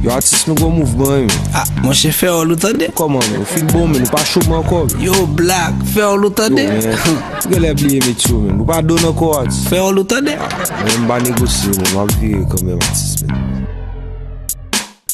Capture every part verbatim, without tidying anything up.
Atis, nou gon mouvman, wi, men. Ah, monchè, fè òl ou tande. Kòman, men? Ou fin bon, men ou pa cho m ankò, men. Yo, Black, fè òl ou tande. Yo, men, ou genlè bliye metye w, men. Ou pa don ankò, atis. Fè òl ou tande. Ah, men m pa negosye, men m ap vire kanmenm, atis, men.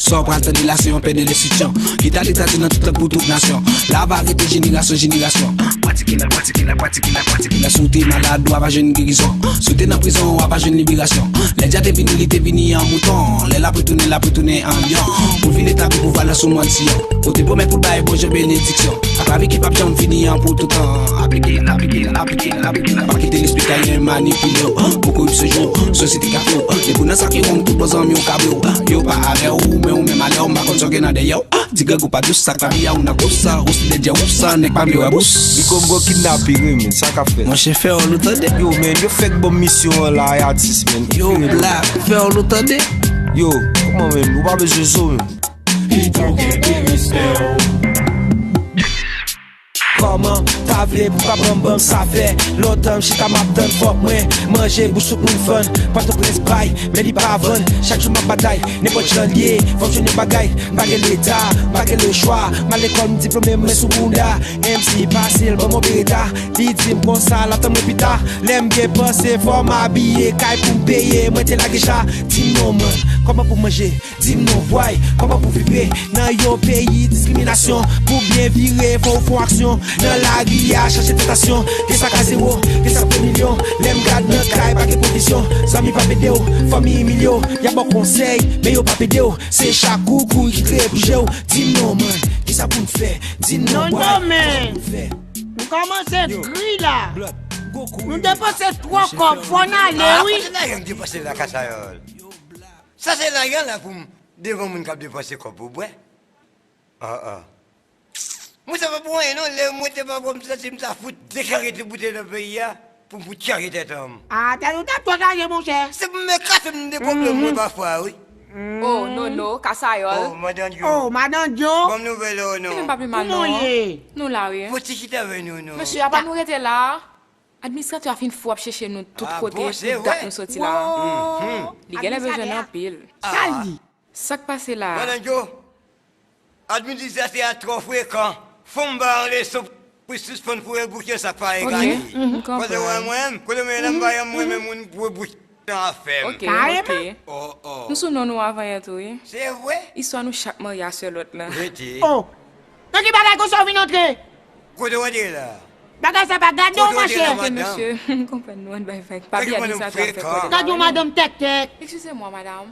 Sa w pral tande la, se yon pè de lenstriksyon. Ki ta li ta di nan tout lang pou tout nasyon. La va rete jenerasyon, jenerasyon. Pratike la, pratike la, pratike la, pratike la. Si w te malad, w ap pa jwenn gerizon. Si w te nan prizon, w ap pa jwenn liberasyon. Lè dja te vini, li te vini an mouton. Lè l ap retounen, l ap retounen an lyon. Pou l vin etabli pouvwa l sou mòn Siyon. Kote pwomès pou l bay Bondye benediksyon. Aplike ki p ap janm fini an pou toutan. Aplike l, aplike l, aplike l, aplike l. Pa kite lespri Kayen manipile w. Pou koripsyon jwe w, sosyete ka fè w. Depi w nan sa ki wrong, tout bon zanmi w ka bre w. Yo pa avè w, men ou menm alè w, m pa konn sa w gen nan dèyè w. Di grangou pa dous, sa k pa byen ou nan kous sa, ou si dèdye ou sa, nèg pa vle wè bous. Li gon gwo kidnaping, wi, men, sa k ap fèt? Monchè, fè òl ou tande. Yo, men, yo fèk ban m misyon an la, e atis, men. Yo, Black, fè òl ou tande. Yo, kòman, men, ou pa bezwen zo, men. Pito gen de respè w. Kòman, pa vle pou pa ban m, ban m sa fè. Lontan m chita m ap tann, fòk mwen manje, bouch tout moun fann. Pòtoprens bay, men li pa vann. Chak jou m ap batay, nenpòt jan l ye, fòk jwenn yon bagay. M pa gen leta, m pa gen lechwa. M al lekòl, m diplome, men sou bounda. M C pase l, ban m yon bereta. Li di m konsa, l ap tann mwen pita. Lè m gen panse, fò m abiye, kay pou m peye, mwen te lage cha. Di m non, man, kòman pou manje? Di m non, bway, kòman pou vibre? Nan yon peyi diskriminasyon, pou byen vire, fò w fè aksyon. Nan lari a, chache tantasyon. Gen sa k a zewo, gen sa k fè milyon. Lè m gad nan kay, pa gen pwovizyon. Zanmi p ap ede w, fanmi imilye w. Y ap ba w konsèy, men yo p ap ede w. Se chak ou kouri ki kreye pou je w. Di m non, man, kisa pou n fè? Di m non, bway, kisa pou n fè? Nou kòmanse gri la. Nou depanse twò kòb, fò n ale, wi. Kote lajan m depanse la, Kasayòl? Sa se lajan la pou m devan moun k ap depanse kòb pou bwè? Ah, ah. Mwen, sa pa pou anyen, non. Lè mwen te pa bwè, m santi m ta fout deklare tout boutèy nan peyi a pou m fout chanje tèt an m. Ah, tèt ou t ap twò chaje, monchè. Se pou m kase m de pwoblèm mwen pafwa, wi. Oh, Nono, Kasayòl. Oh, Madan Djo. Oh, Madan Djo. Ban m nouvèl ou, non. Kouman w ye? Nou la, wi. Fò ti chita avè nou, non. Mesye, apa nou rete la? Administratè a fin fou ap chèche nou tout kote, tout dat nou soti la. Li genlè bezwen n anpil. Sa l di? Sa k pase la a? Madan Djo, administratè a twò frekan. Fò m ba w leson pou sispann foure bouch nan sa k pa egale. Kote w wè mwen menm? Kote w wè m la? M pa janm renmen moun foure bouch nan afè m. Ok, ok. Nou sou non nou avan yè tou, wi. Se vre? Istwa nou chak marye a sè lòt la. Rete. Oh! Nan ki bagay konsa w vin antre? Kote w antre la? Bagay sa pa gade w, monchè. Kote w antre la, madanm? Mesye, m konprann nou, ann bay vag. Pa bliye administratè a fè kòlè. Gade yon madanm tèktèk. Eskize mwa, madanm.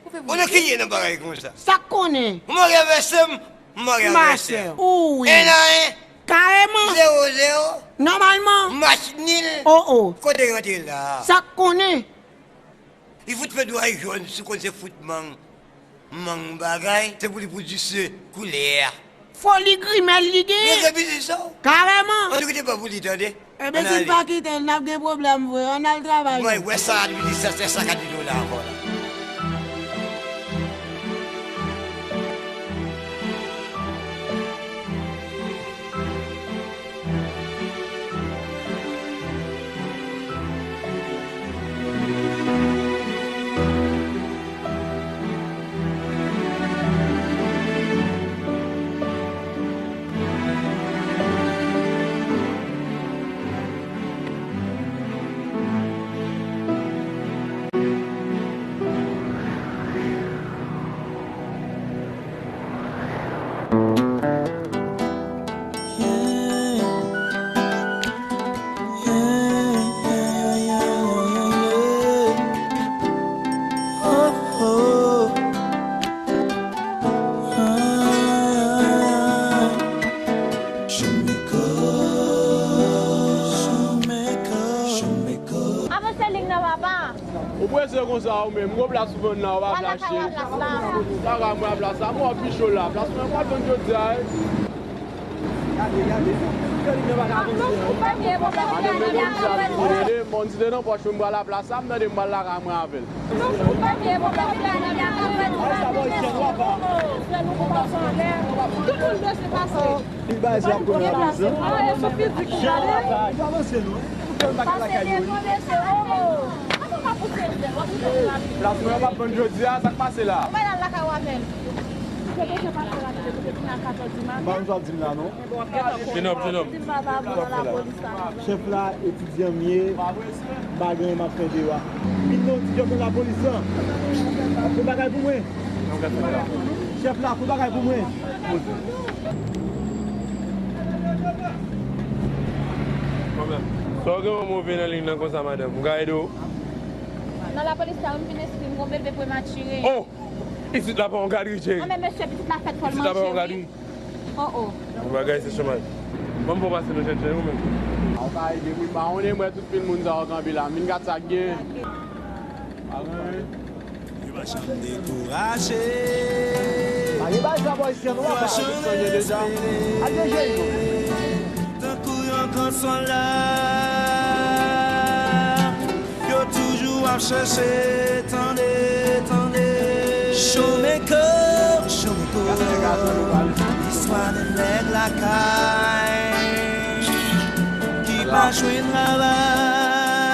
Ou fè... Ou nan ki ye nan bagay konsa? Sa k konnen? Ou marye avè sè m, m marye avè sè w. Ou wi. En a en. Kareman. Zewo zewo. Nòmalman. Match nil. Oh, oh. Kote w antre la? Sa k konnen? Li fout fè dway jòn, si w konn se fout mang, mang bagay, se pou li pou di se koulè a. Foli grimèl li genyen. Rete biznis sa w. Kareman. Ann kite pa pou li tande. Enben, si l pa kite l, n ap gen pwoblèm vre. Ann al travay nou. Mwen wè sa administratè sa ka di nou la ankò la. Avanse lig nan, papa. Ou prese konsa ou menm, gwo plas ou vann la, ou pa vle achte. Lakay mwen a plas la, mwen pi cho la. Plas mwen pa tann jodi a, wi. Gade, gade. Gade, menm si a vin tande, m bon, si te nan pòch mwen, m pral la plas la, m tande m pral lakay mwen avè l. Tout moun bezwen pase. Pase devan mesye, oh. Plas mwen an p ap vann jodi a, sa k pase la? Avè m. Mwen bezwen pase la, depi kounye a katòz di maten. M pa konn sa w ap di m la, non. Jenòm, jenòm. Di m papa, bon, nan lapolis la. Chèf la, etidyan m ye, m pa gen anyen m ap fè deyò a. Vin non, ti jòf nan lapolis lan. Fè bagay pou mwen. Chèf la, fè bagay pou mwen. Sa w gen yon move nan liy nan konsa, madanm? M ka ede w? Nan lapolis la, wi, m vin enskri, m gon bebe prematire. Oh! Isit la pa yon gadri, cheri. Anben mesye, pitit la fèt fòlman cheri. Isit la pa yon gadri. Oh, oh. Yon bagay se chomaj. Ban m fè w pase nou chèche ou menm. A, w ka ede m wi, m pa konnen, m wè tout pil moun sa yo kanpe la, m vin gad sa k gen. Pa gen anyen. Yo pa janm dekouraje. Pa gen bagay sa bò isi an, nou pa fè sa. Al deje yo. Tankou yon gran sòlda. Yo toujou ap chèche, tande, tande. Showmaker, Showmaker. Istwa de nèg lakay ki pa jwenn travay,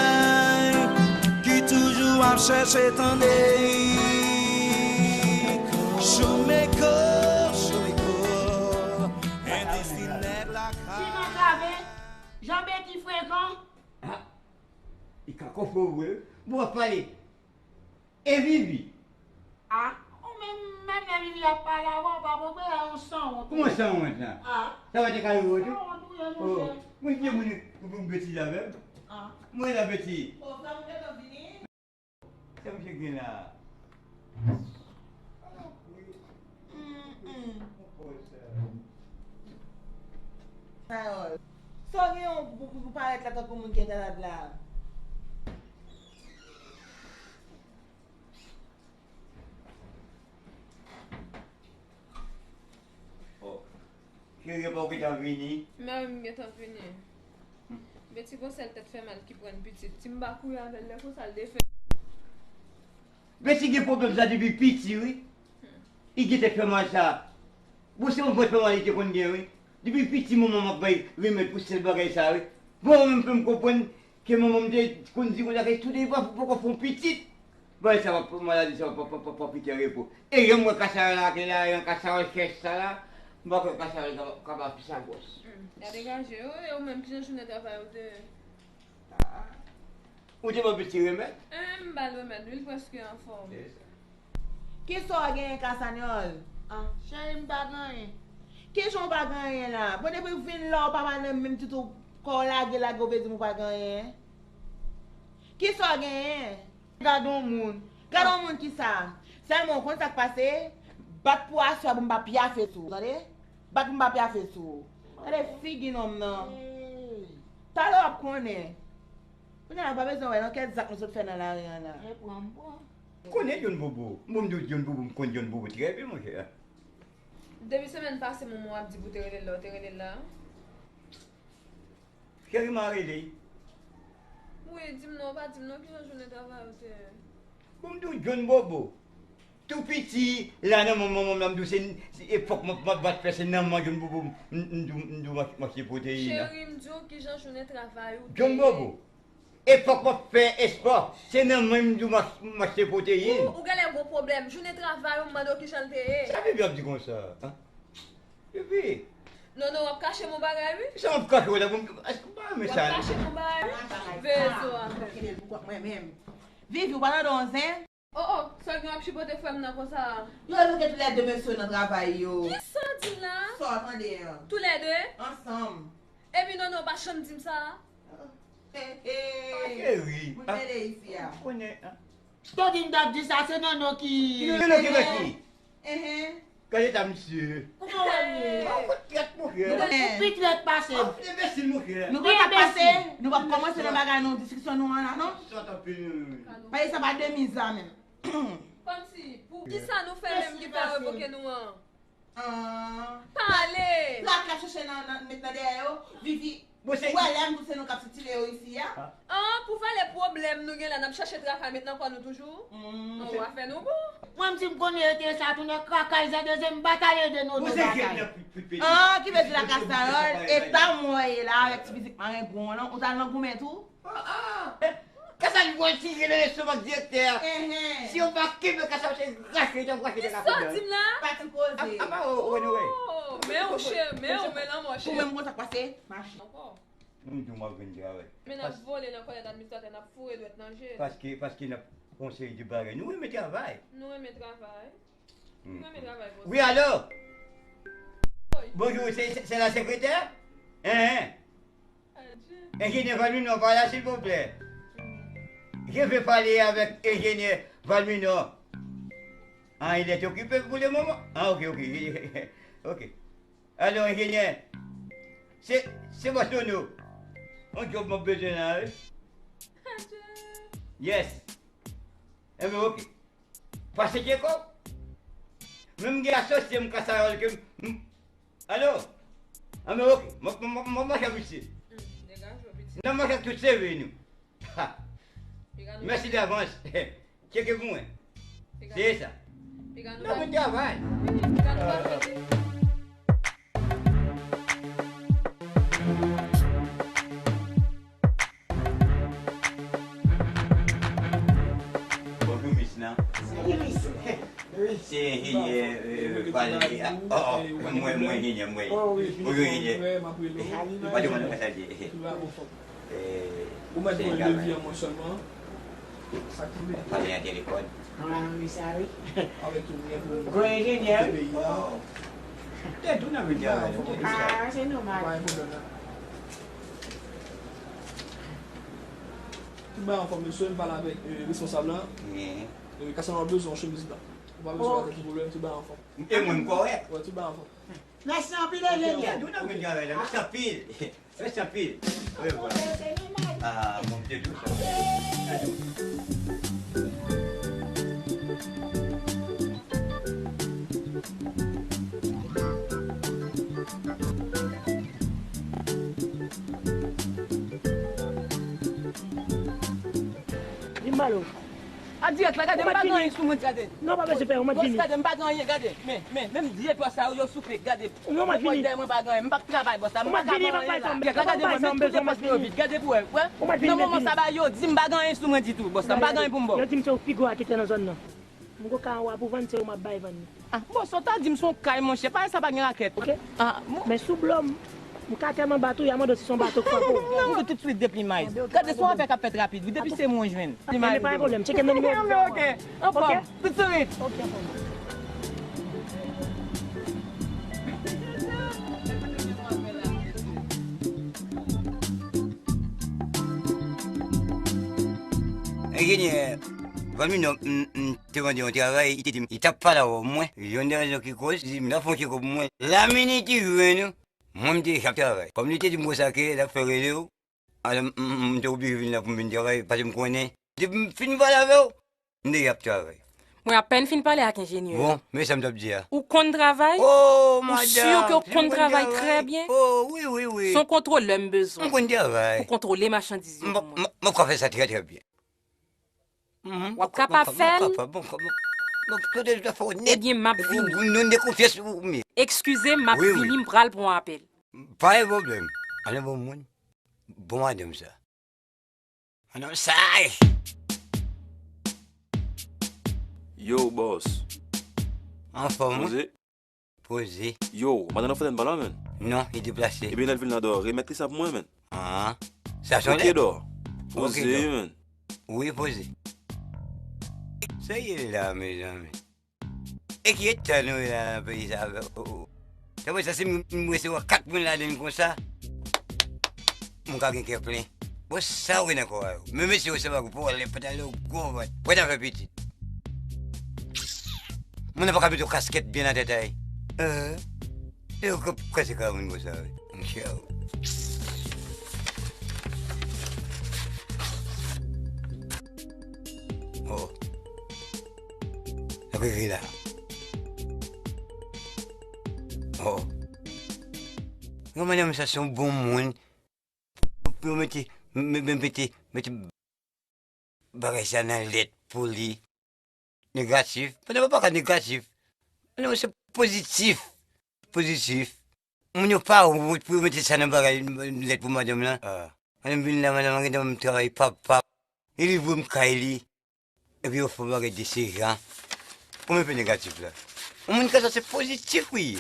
ki toujou ap chèche, tande. Showmaker, Showmaker. Endistri nèg lakay. Siman Kave, Jan Beki frekan. Li ka konprann ou vre wi. Bon, w ap pale. E Vivi? A, ou menm, menm lè Vivi ap pale avè w, pa konprann, yon sanwont. Kòman sanwont la? A. Sa pa te ka rive w tou? Sanwont ou ye, monchè. Mwen ki moun pou, pou m betize avè m? A. Mwen la betize. Bon, sa m gentan vini. Sa misye gen la? Mm, mm. Carole, sa w gen yon pou, pou, pou parèt la tankou moun ki entalad la? Oh. Cheri, epa w gentan vini? Mè wi, m gentan vini. Beti gon sèl tèt fè mal ki pran pitit. Si m pa kouri avè l lè konsa, l defè. Beti gen pwoblèm sa depi piti, wi. Li gen tèt fè mal sa. Bon, se yon vant fè mal li te konn gen, wi. Depi piti, manman m ap bay remèd pou sèl bagay sa, wi. Bon, mwen menm, fè m konprann ke manman m te konn di konsa ke tou de fwa pou poko fè yon pitit. Bagay sa, pa, maladi sa, pa, pa, pa, pa kite repo. E lè m wè kasaròl la, ke la, yon kasaròl chèch sa la, m pa kwè kasaròl ka, ka ba fi sa gwòs. Hmm, gade gaje yo, e ou menm, kijan jounen travay ou te ye? Ah. Ou te ban pitit remèd? Eh, m ba l remèd, wi, l prèske anfòm. Se sa. Kisa w genyen, Kasanyòl? Ah, cheri, m pa gen anyen. Kijan w pa gen anyen la? Bon, depi w vin la, w pa pale menm ditou, kò w lage, lage, w vle di m ou pa gen anyen? Kisa w genyen? Gade yon moun. Gade yon moun kisa? Sèlman w konn sa k pase? Bat pou aswè pou m pa pyafe sou ou, tande? Bat pou m pa pyafe sou ou. Gade figi nonm nan. Talè w ap konnen. Kounye a, w pa bezwen wè nan kèt zak nou sot fè nan lari an la. E pran m pran. M konnen John Bobo. Bon, m di w John Bobo, m konn John Bobo trè byen, monchè. Depi semèn pase, manman w ap di pou w te rele l la, w te rele l la? Cheri, m a rele. Wi, di m non, w pa di m non, kijan jounen travay ou te ye? Bon, m di w John Bobo. Tou piti, la nan manman, manman m la, m di w se, se, e fòk m ap, m ap bat fè, se nan manman John Bobo, m, m, m di w, m di w m ach-, m achte pwoteyin nan. Cheri, m di w kijan jounen travay ou te ye? John Bobo. E fòk m ap fè espò. Se nan men m di w m ach-, m achte pwoteyin. Ou, ou genlè gon pwoblèm. Jounen travay ou, m mande w kijan l te ye. Sa Vivi ap di konsa, an? Vivi. Non, non, w ap kache m yon bagay, wi. Sa m ap kache w la, bon, èske w pa renmen sa? W ap kache m yon bagay, wi. Veye zo avè m. Kite l pou kont mwen menm. Vivi, ou pa tande yon zen? Oh, oh, sa w gen w ap chipote frè m nan konsa? Yo evoke toulède mesye yo nan travay yo. Kisa w di m la? Sa w tande an? Toulède? Ansanm. Epi Nono pa janm di m sa. He, he. Ah, cheri. Moun mele isi a. Konnen, an? Sa w di m t ap di sa, se Nono ki... Ki Nono ki fè ki? Enhen. Gade ta misye. Kòman w wè m ye? Ou pi trèt, monchè. Nou pi trèt pase m. Ou enbesil, monchè. Nou pa t ap pase, nou p ap kòmanse nan bagay nou, diskisyon nou an la, non? Sòt anpil, wi, wi. Paske sa pa demi zam menm. Kòmsi, pou kisa nou fè menm ki fè revoke nou an? An. Pale! Plak la chèche nan, nan, met nan dèyè yo. Vivi, ou wè lè m di w se nou k ap sitire yo isi a? An, pou vale pwoblèm nou gen la, n ap chache travay met nan kò nou toujou? An, w a fè nou bon. Mwen, m di m konnen yo te sa, tounen kaka, zèdezè, m batay ede nou, nou batay. An, ki vle di la Kasayòl, eta mwen ye la, avèk ti fizik marengwen w lan, ou t al nan goumen tou? Kasa Al wè si gen nan lestomak direktè a. Enhen. Si yo pa kenbe kasa yo, se rache, yo rache de la. Sa w di m la? Pa ti koze. Apa, o, o, anyway. Oh, men w cheri, men w, men lanmò cheri. Ou menm konn sa k pase? Mache. Ankò. M di w m ap vin travay. Men n ap vole nan kòlèj administratè, n ap foure dwèt nan je l. Paske, paske n ap fè yon seri de bagay. Nou renmen travay. Nou renmen travay. Nou renmen travay konsa. Wi, alo? Wi. Bonjou, se, se, se la sekretè? Enhen. Enjenyè Valmino pa la, silvouplè? Je veux parler avec enjenyè Valmino. Ah, il est occupé pour le moment? Ah, ok, ok. Ok. Alo, enjenyè. Se, se bòs Nono. Yon djòb mwen bezwen la, wi. Yes. Enben, ok. Pase Djeko. Men m gen asosye m Kasayòl ke m, m, alo? Enben, ok. M, m, m, m, m mache ak misye. Nan mache ak tout seve nou. Ha. Mèsi davans. Tcheke pou mwen. Se sa. N ap vin travay. Bonjou, mis lan. Salut, Miss. Wi. Se enjenyè, euh, Valery. Ah, oh, oh, mwen, mwen enjenyè, mwen. Oh, wi. Bonjou, enjenyè. Salut, pa demande pa sa. Ou mèt voye devi an mwen sèlman. Sa ki vle. Pale an telefòn. Ah, wi, sa wi. Avèk tou byen pou gwo enjenyè, wi. Peyi a. Tèt ou nan medya, tèt ou sa. Ah, se nòmal. Pa gen pwoblèm la. Tout bagay anfòm, mesye, m pale avèk, euh, responsab la. Wi. Wi, Casanova bezwen yon chemiz blan. Ou pa bezwen anyen, tout pwoblèm, tout bagay anfòm. E mwen m kòrèk. Wi, tout bagay anfòm. Mèsi anpil, enjenyè. Tèt ou nan medya, mèsi anpil. Mèsi anpil. Wi, wi. Ah, bon, m te di w sa. Di m ba l ou. A dirèk la, gade, m pa gen anyen sou mwen, gade. Non, pa bezwen pè, ou mèt vini. Bòs, gade, m pa gen anyen, gade. Men, men, menm dye twa sa yo, yo soupe, gade. Non, mwen vini. Mwen pa gen anyen, m p ap travay, bòs la, m pa ka gen anyen la. Gade, mwen met tout depans mwen yo vid, gade pou wè, wè. Nan moman sa ba yo di m pa gen anyen sou mwen ditou, bòs la, m pa gen anyen pou m ba w. Yo di m se ou pi gwo raketè nan zòn nan. M gwo kay anwa pou vann, se ou m ap bay vann li. Ah, bòs, ou ta di m se yon kay, monchè, pa sa pa gen rakèt. Ok. Ah, bon. Men sou blo m, m ka tèlman bat ou, y a mande w si se yon bato k frape w. Non, m di w tout swit depi may. Gade, se yon afè k ap fèt rapid, wi, depi se mwen jwenn. Men pa gen pwoblèm, tcheke men nimewo. Ok, ok. Anfòm. Tout swit. Ok, anfòm. Enjenyè Valmino, m, m te mande yon travay, li te di m, li t ap pale avè w, mwen. Youn nan rezon ki koz, li di m, l ap fè yon tchekòp pou mwen. La minit li jwenn ou, mwen, m te deja ap travay. Kòm li te di m konsa ke l ap fè rele w, alò, m, m, m te oblije vin la pou m vin travay, paske m konnen, depi m fin pale avè w, m deja ap travay. Mwen apèn fin pale ak enjenyè a. Bon, men sa m t ap di a. Ou konn travay? Oh, madanm, si m konn travay. Ou si ke w konn travay trè byen? Oh, wi, wi, wi. Se yon kontwolè m bezwen. M konn travay. Pou kontwole machandiz yo pou mwen. M, m, m ap ka fè sa trè, trè byen. Mhm. W ap kapab fè l? M kapab, m kapab, m kapab. Ebyen, m ap vini. Ou, ou, nou de konfyans ou, men. Eskize m, m ap vini, m pral pran apèl. Pa gen pwoblèm. Ann bon moun. Bon madanm sa. Ann sa. Yo, bòs. Anfòm, wi. Poze. Poze. Yo, madanm nan fè tèt bal la, menn. Non, li deplase. Ebyen, lè l vin la, dò, remèt li sa pou mwen, menn. Ah, sa se yon lèt? Ok, dò. Poze, menn. Wi, poze. Sa ye la, mezanmi? E ki eta nou ye la nan peyi sa, o, o. Tanpri, sa si m, m resevwa kat moun ladan l konsa, m ka gen kè plen. Bon, sa w gen nan kò a yo? Men mesye yo se pa gwo pwòlèm, pantalon yo gwo vant. Pran afè pitit. Moun nan pa ka mete yon kaskèt byen nan tèt a li. Hein? E yo k ap kraze kay moun konsa, wi. Monchè. Oh. Sa k rive la? Oh. Yon madanm sa se yon bon moun. Pou yo mete, me-, me-, mete, mete bagay sa nan lèt pou li. Negatif. Pandan pa ka negatif. Non, se pozitif. Pozitif. Moun yo pa wont pou yo mete sa nan bagay, lèt pou madanm lan. Ah. Madanm vin la, madanm gentan ban m travay, pap, pap. E li voye m kay li. Epi yo fè yon bagay de se jan. Ou menm pe negatif la. Yon moun ki ka sanse pozitif wi.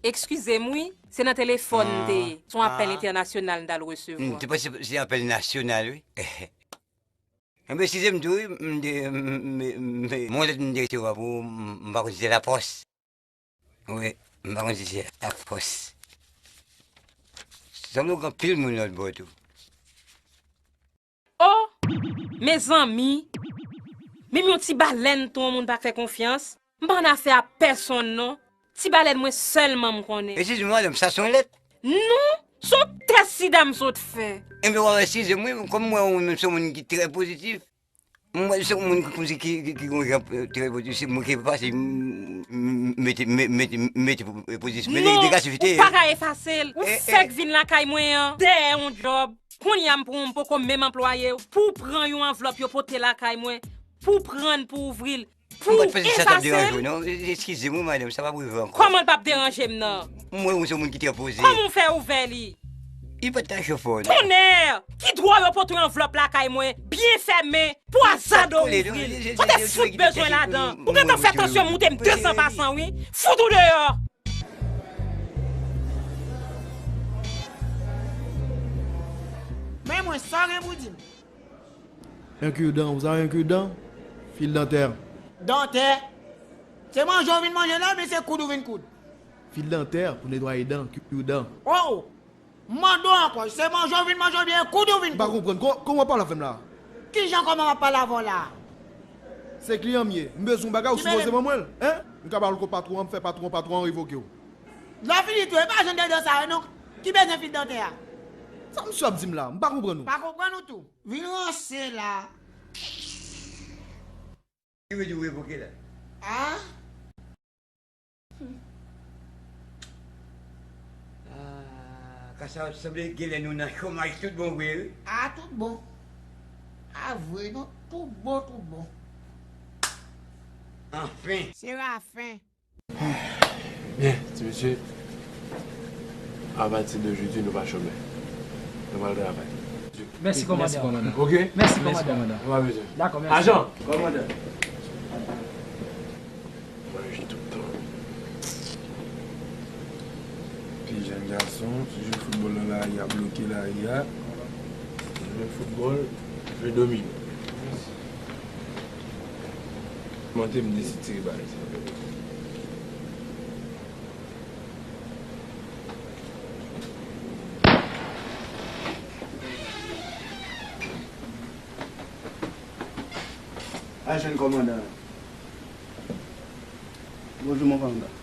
Eskize m wi, se nan telefòn m te ye. Se yon apèl entènasyonal m t al resevwa. M te panse se apèl nasyonal wi. Enben, eskize m tou wi, m te, m, m, m, m, yon lèt m te resevwa pou ou, m, m pa konn si se lapòs. Wi, m pa konn si se lapòs. Sanble w gen anpil moun lòt bò tou. O! Mezanmi! Menm yon ti balèn tou yon moun pa k fè konfyans. M pa annafè a pèsonn non. Ti balèn mwen sèlman m konnen. Eskize m madanm, sa se yon lèt? Non, se yon tès sida m sot fè. Enben w a wè eskize m wi, kòm m wè ou menm se yon moun ki trè pozitif, m wè se yon moun ki kòmsi ki ki ki gon jan trè pozitif, se mwen ki efase m mete mete mete pozitif, men negativite. Non, ou pa ka efase l, ou fèk vin lakay mwen an dèyè yon djòb. Kounye a m pran w, m poko menm anplwaye w, pou w pran yon anvlòp yo pote lakay mwen, pou w pran l pou w ouvri l. Pou efase l. M pa t panse sa t ap deranje w non. Eskize m wi madanm, sa p ap rive ankò. Kòman l p ap deranje m nan? M wè ou se yon moun ki trè poze. Kòman w fè ouvè li? Li pa t ka cho fò non. Tonnè! Ki dwa yo pote yon anvlòp lakay mwen, byen fèmen, pou azade w ouvri l? Kote fout bezwen ladan? Ou gentan fè tansyon moute m de san pa san wi. Fout ou deyò! Men mwen, sa w gen pou w di m? Un cure-dent, vous avez un cure-dent? Fil dantè. Dantè? Se manje w vin manje la oubyen se koud ou vin koud? Fil dantè pou netwaye dan, cure-dent. Oh! M mande w ankò, se manje w vin manje oubyen koud ou vin koud? M pa konprann. Kòman w ap pale avè m la a? Kijan kòman m ap pale avè w la a? Se kliyan m ye. M bezwen yon bagay, ou sipoze ban mwen l. Hein? M ka ba w l kot patwon an, m fè patwon an, patwon an revoke w. Lè w fini tou, e pa jan de dan sa yo non. Ki bezwen fil dantè a? Sa misye ap di m la? M pa konprann ou. Pa konprann ou tou. Vin ranse la. Ki vle di w revoke la? A? Ah, ka sa sanble genlè nou nan chomaj tout bon vre wi. A tout bon. A vre non, tout bon, tout bon. Anfen. Se rafen. Byen, ti mesye, apati de jodi nou pa chomè. Nou pral travay. Mèsi kòmandan. Oke? Mèsi kòmandan. Nou pa bezwen. Dakò, mèsi. Ajan! Kòmandan. Manje tout tan. Pi jèn gason, ti jwe foutbòl nan lari a, bloke lari a. Jwe foutbòl, jwe domino. Mante m desitire bagay sa. Al jwenn kòmandan an. Bonjou mon kòmandan.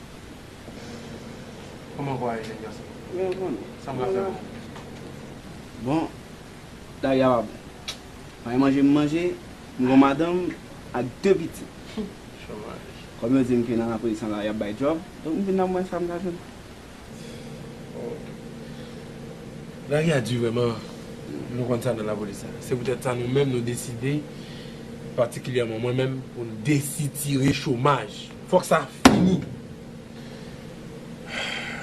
Kòman kò a ye jèn gason? Mwen konn. Sa m ka fè pou ou? Bon, lari a pa bon. Pa gen manje m manje, m gon madanm ak de pitit. Chomaj. Kòm yo di m ke nan lapolis an la y ap bay djòb, donk m vin la m wè sa m ka jwenn. Lari a di vrèman, nou konn sa nan lapolis la. Se poutèt sa nou menm nou deside, patikilyèman mwen menm, pou n desitire chomaj. Fòk sa fini.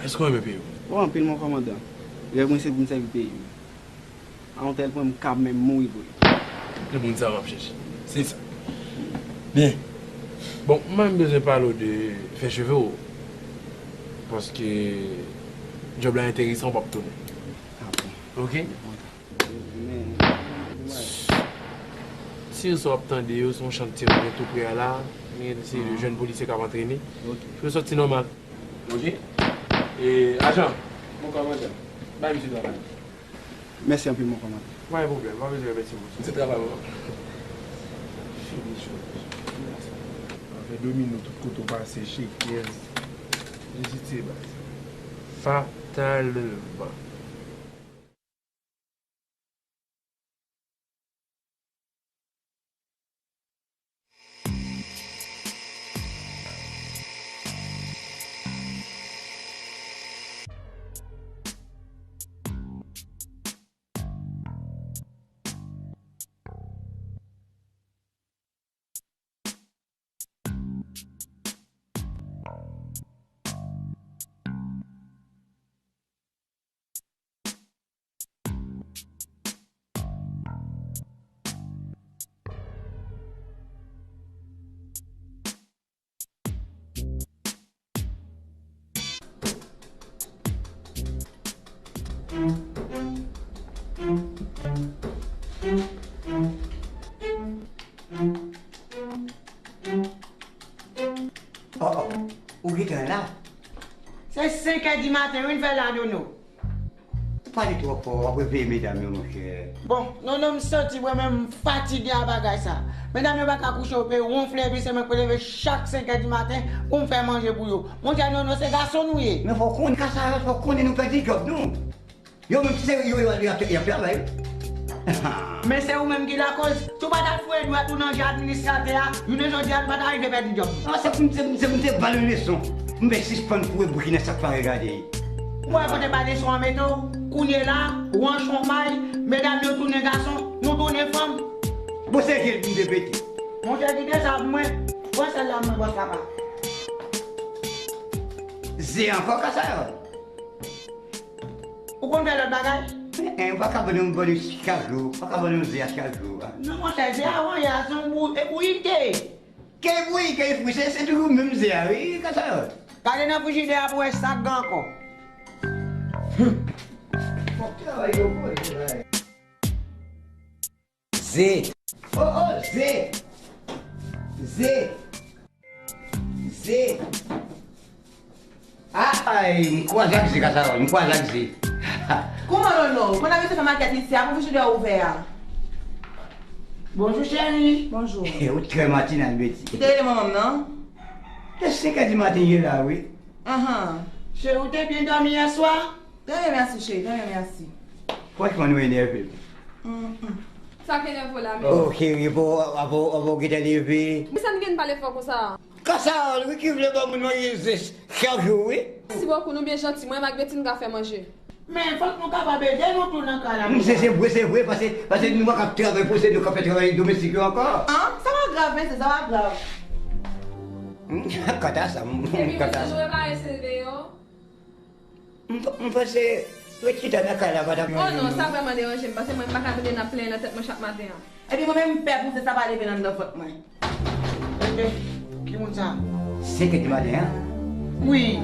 Èske w renmen peyi w? O, anpil mon kòmandan. Rèv mwen se pou m sèvi peyi m. A yon tèl pwen m kab menm mouri pou li. Se moun sa m ap chèche. Se sa. Byen. Bon, mwen menm bezwen pale w de fè cheve w. Paske djòb la enteresan, w p ap tounen. Oke? Tir sa w ap tande yo, se yon chantye mwen gen tou pre a la. Gen yon seri de jèn polisye k ap antrene. Fè yo sòti nòmal. Oke? E, ajan, bay misye travay. Mèsi anpil mon kòmandan. Pa gen pwoblèm, pa bezwen remèsye moun. Se travay ou an. Fini cho. Afè domino tout kote w pase, chekèz. Jezi ti baz. Fatalman. Oh, oh, ou gentan la? Se senk è di maten, wi, n fè la, Nono. Ou pale twò fò, w ap reveye medam yo, monchè. Bon, Nono, m santi mwen menm m fatige a bagay sa. Medam yo pa ka kouche, yo pe wonfle, epi se mwen k pou leve chak senk è di maten pou m fè manje pou yo. Monchè Nono, se gason nou ye. Men fò w konnen, Kasayòl, fò w konnen nou pèdi djòb nou. Yo menm se yo, yo, y ap, y ap travay. Men se ou menm ki lakoz. Si w pa t al foure dwèt ou nan je administratè a, jounen jodi a, nou pa t arive pèdi djòb. Non, se pou m, se pou m, se pou m te ba l yon leson. M fè sispann foure bouch nan sa k pa regade. Ou wè kote ba leson an mete w? Kounye la, ou an chonmay, medam yo tounen gason, nou tounen fanm. Bon, se je l pou m te pete. Monchè, kite sa pou mwen. Pran sèl la pou mwen, bòs papa. Ze ankò, Kasayòl? Ou konn fè lòt bagay? En, en, ou pa ka ban nou, ban nou chak jou. Ou pa ka ban nou ze a chak jou, a. Non, monchè, ze a, wi, a se yon bou-, e bouyi l te ye. Ke bouyi, ke fri, se, se toujou menm ze a, wi, Kasayòl. Gade nan frijidè a pou wè sa k gen ankò. Fòk travay yo, boy, travay. Ze. Oh, oh, ze. Ze. Ze. Ay, m kwaze ak ze, Kasayòl, m kwaze ak ze. Kouman, Nono? Ou konn abitye fè makèt isi a, pou frijidè a ouvè a. Bonjou, cheri. Bonjou. Ou trè matinal, Betty. Ou te rele manman m, non? Se senk è di maten ye la, wi. Anhan. Cheri, ou te byen dòmi yè swa? Trè byen, mèsi, cheri. Trè byen, mèsi. Franchman, nou enève m. Mm, mm. Sa k enève w la menm? Oh, cheri, bon, avan, avan w gentan leve. Men sa n gen pale fò konsa? Kasayòl, wi, ki vle ban moun manje ze chak jou, wi. Mèsi bokou, nou byen janti. Mwen menm ak Betty n ka fè manje. Men fòk nou kapab ede nou tou nan kay la. Se, se vre, se vre, paske, paske nou pa kab travay pou se nou k ap fè travay domestik yo ankò. An, sa pa grav, mesye, sa pa grav. Kanta sa, m, kanta sa. Epi mesye, nou repare se deyò. M, m panse ret chita nan kay la pa t ap... Oh non, sa vrèman deranje m, paske mwen m pa ka tande n ap plenyen nan tèt mwen chak maten an. Epi mwen menm m pè pou se sa pa leve nan anndan vant mwen. Enben, ki moun sa? Senk è di maten an? Wi.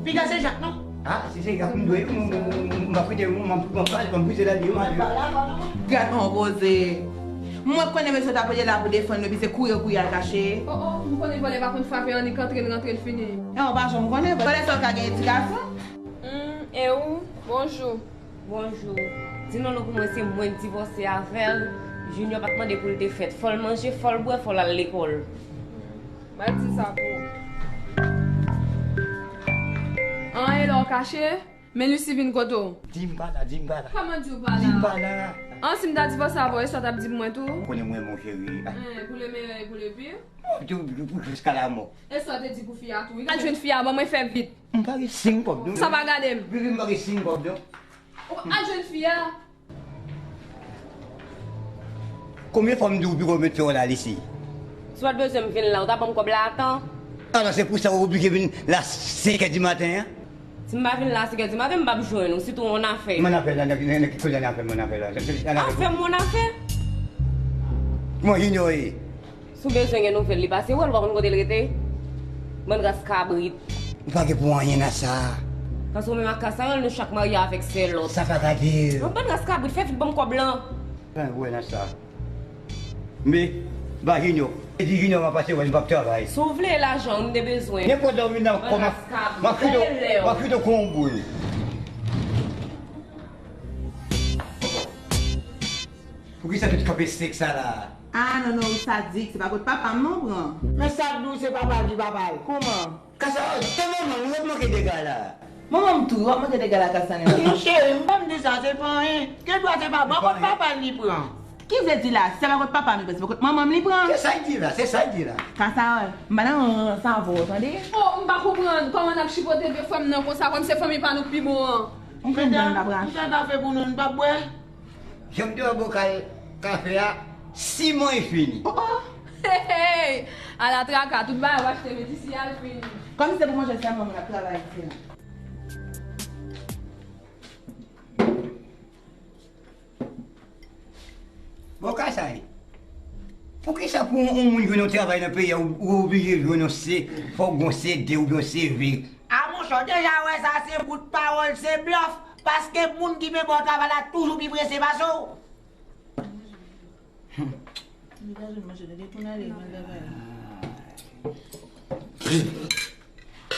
Piga se Jak, non? Ah, si se Jak m dwe, m, m, m, m ap kite, m, m, m ap pale, m ap brize lali, m ale. Gad on koze. Mwen konnen mesye t ap rele la pou defann yo, epi se kouri yo kouri al kache. Oh, oh, m konnen vòlè pa konn frape annik antre l rantre l fini. E w pa janm konnen, vòlè sa yo ka gen edikasyon. Hmm, e ou? Bonjou. Bonjou. Di Nono pou mwen se mwen k divòse avè l. Junior pa t mande pou l te fèt. Fò l manje, fò l bwè, fò l al lekòl. M al di sa pou ou. An, e lè w kache? Men Lucie vin kote w. Di m pa la, di m pa la. Kòman di w pa la? Di m pa la. An, si m ta divòse avè w, e sa w t ap di pou mwen tou? Ou konnen mwen, mon cheri. Hein, pour le meilleur et pour le pire. Ou te, ou, ou, jiska lamò. E sa w te di pou fi a tou? Al jwenn fi a, ban mwen fè vit. M pa gen senk kòb, non. Sa pa gade m. Bebe, m pa gen senk kòb, non. Ou al jwenn fi a. Konbyen fwa m di w piko met fè w la, Lisi? Si w pa t bezwen m vin la, ou ta ban m kòb la a tan? Alò, se pou sa w oblije vin la senk è di maten an? Si m pa vin la senk è di maten, m p ap jwenn ou, sitou yon afè. Mon afè la, nan, nan, nan ki kote yon afè, mon afè la? Afè m, mon afè. Kòman Junior ye? Si w bezwen gen nouvèl li, pase wè l, ou pa konn kote l rete? Bann ras kabrit. Ou pa gen pou anyen nan sa. Paske ou menm ak Kasayòl, nou chak marye avèk sèl lòt. Sa pa ka di. Yon bann ras kabrit, fè vit ban m kòb lan. Anyen pou wè nan sa. Men, ba Junior. E di Junior m ap pase wè l, m p ap travay. Si w vle lajan, ou m te bezwen. Nenpòt lè w vin nan kò m ap, m ap kite w, m ap kite w kon yon boul. Poukisa tout kanpe sèk sa la? Ah, non, non, ou sadik, se pa kot papa m non pran. Men sa k di w se papa l ki papa l. Kòman? Kasa, tande manman, nou ret manke dega la. Manman m tou, w ap manke dega la, Kasa, non? Cheri, m pa m di sa, se pa anyen. Gen dwa se pa bò kot papa l li pran. Ki vle di la, si se pa kot papa m li pran, se pa kot manman m li pran? Se sa l di la, se sa l di la. Kasa, m pa nan rans avè w, tande? Oh, m pa konprann kòman n ap chipote de frè m nan konsa, kòm se fanmi pa nou k pi bon an. Ou konn dan n ap rache. Sa ka fè pou nou, n p ap bwè? Jan m te wè bokal kafe a, siman e fini. Oh, oh. Hey, hey! Ala traka, tout bagay w achte met isi a, l fini. Kòm se pou manje sèlman moun ap travay isi a. Bon, Kasay, poukisa pou yon moun jwenn yon travay nan peyi a, ou, ou oblije jwenn yon C, fòk gon C de oubyen yon C V? A monchè, w deja wè sa se bout pawòl, se blòf. Paske moun ki pi bò travay la toujou pi prese pase w.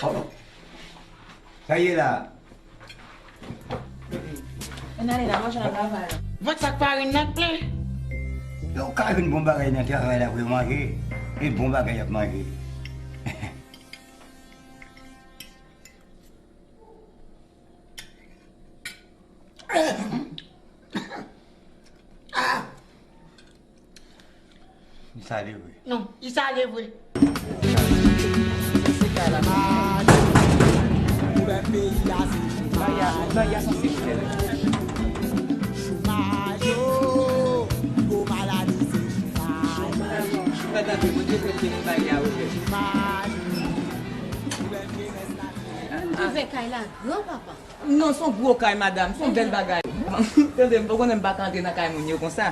Oh, sa ye la? Ann ale la, manje nan travay. Vant sa k farin nan k plen. Yo ka jwenn bon bagay nan travay la pou yo manje. E bon bagay y ap manje. Li sale vre. Non, li sale vre. Chomaj, yo, gwo maladi se chomaj. Chomaj, yo. Ouvè kay la gran, papa. Non, se yon gwo kay, madanm, se yon bèl bagay. Tande, m pa konnen m pa ka antre nan kay moun yo konsa.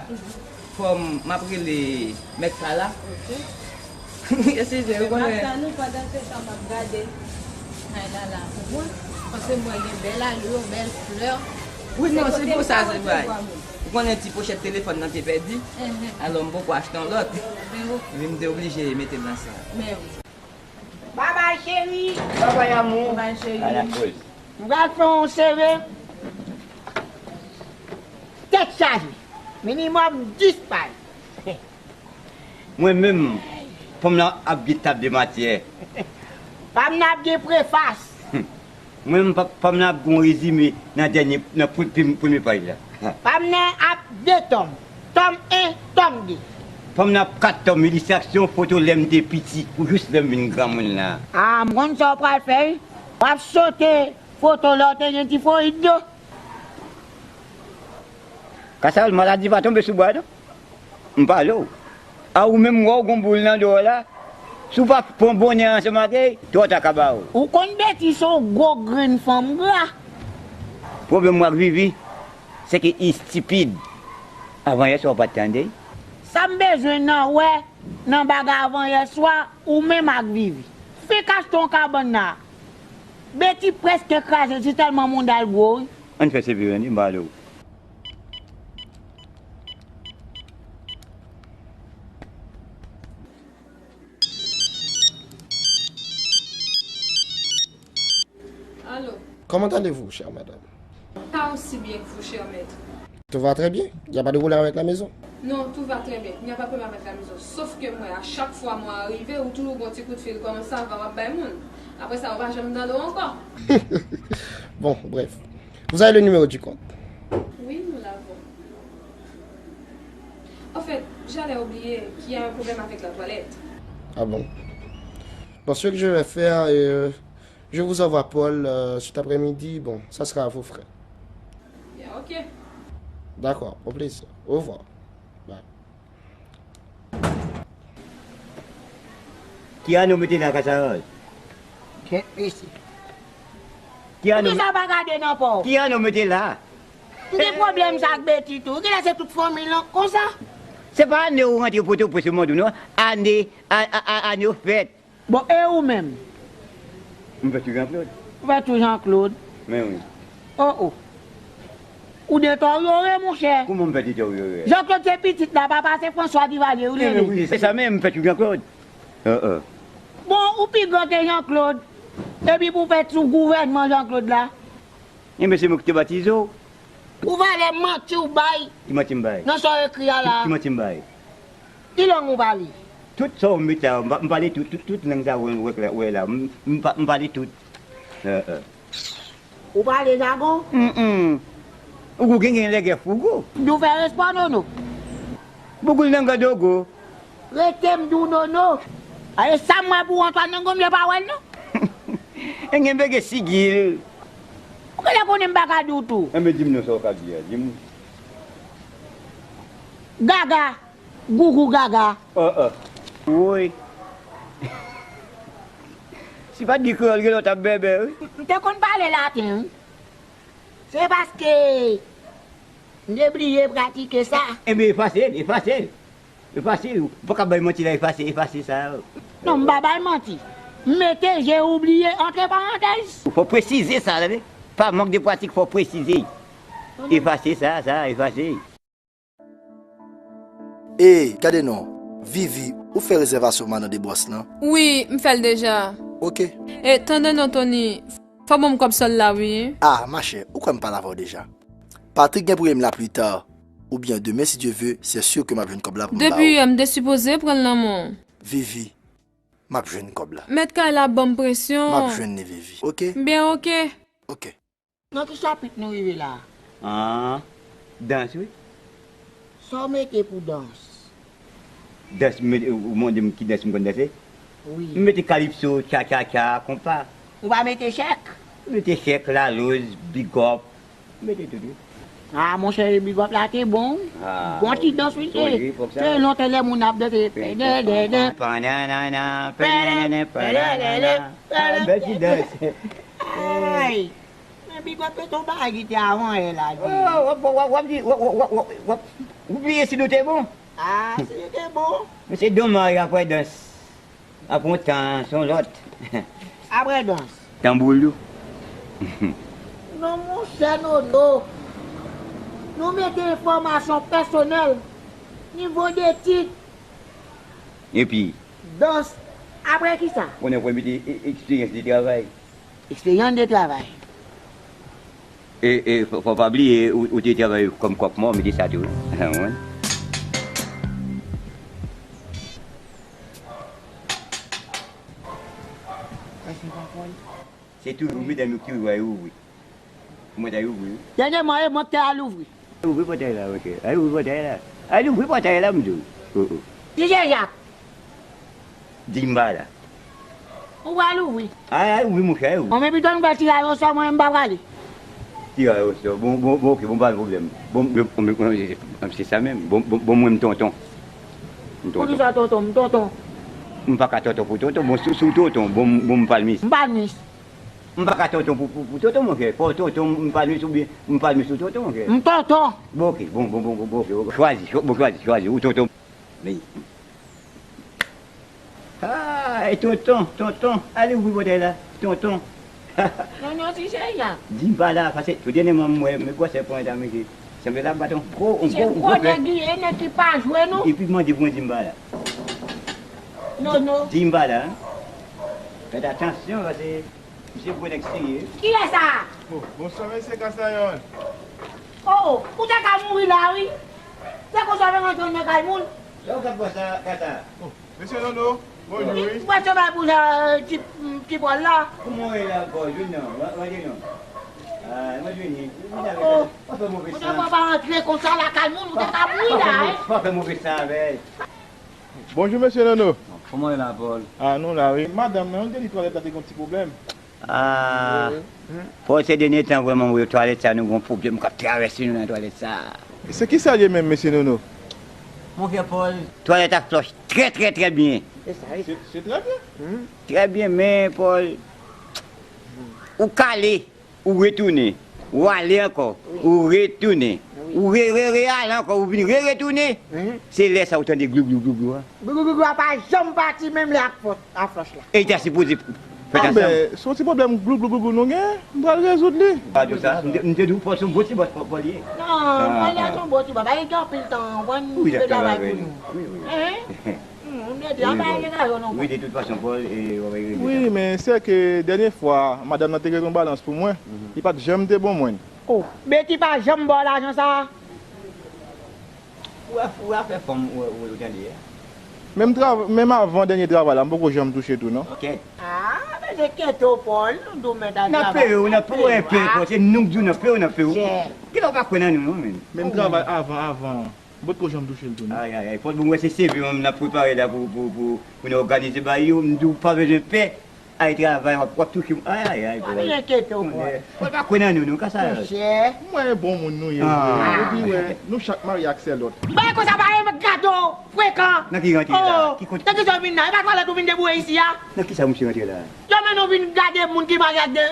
Fò m, m ap rele mèt kay la. Eskize, ou konnen. Ap tann ou pandan se tan m ap gade kay la la pou mwen. Paske m wè gen bèl alo, bèl flè. Wi, non, se pou sa, se vre. Ou konnen ti pochèt telefòn nan te pèdi. Alò, m poko achte yon lòt. Epi m te oblije mete l nan sa. Babay cheri. Babay amou. Babay cheri. M pral fè yon sere. Tèt chaje. Minimòm dis paj. Mwen menm, fanm nan ap gen tab de matyè. Fanm nan ap gen prefas. Mwen menm, fanm nan ap gen yon rezime nan dènye, nan pre-, premye paj la. Fanm nan ap de tòm. Tòm en, tòm de. Fanm nan ap kat tòm, ilistraksyon, foto lè m te piti, pou jis lè m vin granmoun la. A, m konn sa w pral fè, wi. W ap sote foto lè w te gen tifoyid do. Kasal, maladi pa tonbe sou bwa, non. M pale w. A ou menm, m wè w gon boul nan do w la. Si w pa pran bonè ansanm ak li, twò ta ka ba w. Ou konn Beti se yon gwo grenn fanm gra. Pwoblèm mwen ak Vivi, se ke li estipid. Avan yè swa w pa t tande. Sa m bezwen nan wè nan bagay avan yè swa, ou menm ak Vivi. Fenk achte yon kabann la. Beti prèske kraze, se tèlman mouda l gwo, wi. Ann fè sevire, ann, m pale w. Allô? Comment allez-vous, chère madame? Pas aussi bien que vous, cher maître. Tout va très bien. Il n'y a pas de problème avec la maison? Non, tout va très bien. Il n'y a pas de problème avec la maison. Sauf que moi, à chaque fois, moi, arrivé, ou toujours bon petit coup de fil comme ça, va, va, bay moun. Après ça, ou va jamais dans l'eau encore. Bon, bref. Vous avez le numéro du compte? Oui, nous l'avons. En fait, j'allais oublier qu'il y a un problème avec la toilette. Ah bon? Bon, ce que je vais faire, euh, je vous envoie Paul, euh, cet après-midi. Bon, ça sera à vos frais. Bien, ok. D'accord, au plaisir. Au revoir. Bye. Ki ane w mete la, Kasaròl? Kèt mesye. Ki ane w Poukisa w pa gade nan pa w? Ki ane w mete la? M gen pwoblèm sa ak Beti tou. Genlè se tout fanmi l konsa. Se pa ane w rantre Pòtoprens yo mande w non. Ane, a, a, a, ane w fèt. Bon, e ou menm? M fèt sou Jean Claude. Ou fèt sou Jean Claude? Men wi. Oh, oh. Ou deteryore, monchè. Kouman m fè deteryore? Jean Claude se pitit la, papa se François Duvalier, ou rele. Wi, se sa menm, m fèt sou Jean Claude. Bon, ou pi gran ke Jean Claude. Epi pou w fèt sou gouvènman Jean Claude la. Enben, se mwen ki te batize w. Ou valè manti w bay. Ki manti m bay? Nan sa w ekri a la. Ki, ki manti m bay? Ki lang ou pale? Tout sa w met la, m pa-, m pale tout, tout, tout lang sa w wè, wè, wè la. M, m pa-, m pale tout. Eh, eh. Ou pale jagon? Mm, mm. Ou gen, gen lègè fougou. Di w fè respè, Nono. Bougoul nan grandogo. Rete m di w Nono. A, e sa m wè pou Antoine nan gonm, yo pa wè l non. E gen bege sigil. Ou genlè konnen m pa ka di w tou. Enben, di m non, sa w ka di a, di m. Gaga. Gougou gaga. Ah, ah. Woy. Si pa t gen kreyòl, genlè w t ap bèbè, wi. M te konn pale laten, wi. Se paske m te bliye pratike sa. Enben, efase l, efase l. Efase l. Ou pa ka bay manti la, efase, efase sa yo. Non, m pa bay manti. M mete j'ai oublié entre parenthèses. Ou fò presize sa, tande. Pa mank de pratik, fò w presize. Efase sa, sa, efase. Ey, gade non. Vivi, ou fè rezèvasyon Madan Debwòs lan? Wi, m fè l deja. Oke. E, tande non, Tony, fò ban m kòb sòl la, wi. Ah, machè, ou kwè m pale avè w deja? Patrick gen pou ye m la pli ta, oubyen demen, si Dye ve, se si ke m ap jwenn kòb la pou m ba ou. Depi yè, m te sipoze pran l nan men w. Vivi, m ap jwenn kòb la. Mèt kay la ap ban m presyon. M ap jwenn li, Vivi. Oke? Byen, oke. Oke. Nan ki chapit nou rive la? Ah, dans, wi. Sa w mete pou dans? Dans, m mete, ou mande m ki dans m konn danse? Wi. M mete kalipso, tcha, tcha, tcha, konpa. Ou pa mete chèk? M mete chèk, laloz, bigòp. M mete tout, wi. Ah, monchè, bigòp la te bon. Ah, bon ti dans, wi, te. Sonje epòk sa. Te lontan lè moun ap danse. Pèdèdèdè. Pananana, pèdèdèdè, pananana. Bèl ti dans. Ay! Men bigòp yo te yon bagay ki te avan yè la, di. Oh, w ap, w ap, w ap di, w ap, w ap, w ap, w ap, w ap bliye si nou te bon. Ah, si nou te bon. Men se domaj, apre dans, apre yon tan, se yon lòt. Apre dans. Tanbou lou. Non, monchè Nono. Nou mete enfòmasyon pèsonèl, nivo de tit. Epi? Dans. Apre kisa? Konnen pou mete e-, eksperyans de travay. Eksperyans de travay. E, e, fò, fò pa bliye, ou, ou te travay kòm kòk mò, mete sa tou, wi. Ou konprann? Se toujou medam yo ki rive ouvri. Mwen ta ouvri, wi. Dènyèman, e mwen ki te al ouvri. Ouvri pòtay la, monchè. Al ouvri pòtay la. Al ouvri pòtay la, m di w. Oh, oh. Ti Jejak. Di m pa la. Ou pral ouvri. Al, al ouvri, monchè, al ouvri. Bon, men pito nou fè tiraj osò, mwen menm m pa prale. Tiraj osò. Bon, bon, bon, oke, bon, pa gen pwoblèm. Bon, bon, bon, bon, se sa menm. Bon, bon, bon, mwen, m tonton. M tonton. Poukisa tonton? M tonton. M pa ka tonton pou tonton. Bon, si, si w tonton, bon, bon, m palmis. M palmis. M pa ka tonton pou, pou, pou tonton, monchè. Fò tonton, m palmis oubyen m palmis ou tonton, monchè. M tonton. Bon, oke. Bon, bon, bon, bon, bon, oke, oke. Chwazi, chwa-, bon, chwazi, chwazi. Ou tonton. Men. Ah, e tonton, tonton. Ale ouvri pòtay la. Tonton. Non, non, ti Jejak. Di m pa la, paske tout dènyèman m wè, men gwosè pran ta, mesye. Sanble l ap bat yon gwo, yon gwo, yon gwo nèg li ye, nèg ki pa jwe, non. Epi mande pou mwen di m pa la. Non, non. Di m pa la, hein. Fèt atansyon, paske misye gwo nèg serye. Kiyès sa? Oh, bonswa, mesye Kasayon. Oh, oh, ou te ka mouri la, wi. Se konsa w rantre nan kay moun. Lè w ka pran sa, Kasa. Oh, mesye Nono, bonjou, wi. Ou pa choma pou sa, ti, ti Pòl la. Kòman w ye la, Pòl? Jwenn non, w, w di non. Ah, mwen jwenn li. Vin avèk. Oh. W ap fè move san. Ou te ka pa rantre konsa lakay moun, ou te ka mouri la, hein. W ap fè move san avè l. Bonjou, mesye Nono. Kòman w ye la, Pòl? Ah, nou la, wi. Madanm nan, li te di twalèt la te gen yon ti pwoblèm. Ah, Pòl, se dènye tan, vrèman, wi, twalèt sa, nou gen yon pwoblèm k ap travèse nou nan twalèt sa. Se kisa l ye menm, mesye Nono? Monchè Pòl, twalèt ap flòch trè, trè, trè byen. Se sa, wi. Se, se trè byen. Trè byen, men, Pòl, ou k ale. Ou retounen, ou ale ankò, ou retounen, ou re, re, re ale ankò, ou vin re, retounen. Se lè sa ou tande glou, glou, glou, glou a. Glou, glou, glou, glou a pa janm pati, menm lè ak fò-, ak flòch la. E li ta sipoze fèt ansanm. Anben, se yon ti pwoblèm glou, glou, glou, glou nou gen, m pral rezoud li. Pa di w sa, m te, m te di w Pòl se yon bon ti bòs, Pòl, Pòl ye. Non, Pòl la se yon bon ti bòs, pa gen anpil tan, w konprann, li travay pou nou. Wi, wi. Wi, wi. Wi, de tout fason, Pòl, e, w ap regle sa. Wi, men se ke dènye fwa, madanm nan te ret yon balans pou mwen, li pa t janm te bon mwen. Oh, Betty pa janm ba w lajan sa a? Ou a, ou a fè fanm ou, ou, ou tande a. Menm trav-, menm avan dènye travay la, m poko janm touche tou, non. Kèt. Ah, men se kèt ou, Pòl, nou di w mèt al travay. N ap peye w, n ap peye w, peye w, se nou k di w n ap peye w, n ap peye w. Kilè w pa kwè nan nou, non, menm. Menm travay avan, avan. M potko janm touche l tou, non. Ay, ay, ay, Pòl, bon, mwen se C V m n ap prepare la pou, pou, pou, pou nou òganize bagay yo. M di w pa bezwen pè, al travay, w ap, w ap touche. Ay, ay, ay, Pòl. Pa vin enkyete w, Pòl. Pòl pa kwè nan nou, non, ka sa. Monchè. M wè e bon moun nou ye vre. Epi, wè, nou chak marye ak sè lòt. Bagay konsa pa renmen gade w frekan. Nan ki rantre la? Ki kote? Nan ki sa w vin la? E pa twalèt ou vin deboure isi a? Nan ki sa misye rantre la? Yo mennen w vin gade moun ki marye ak de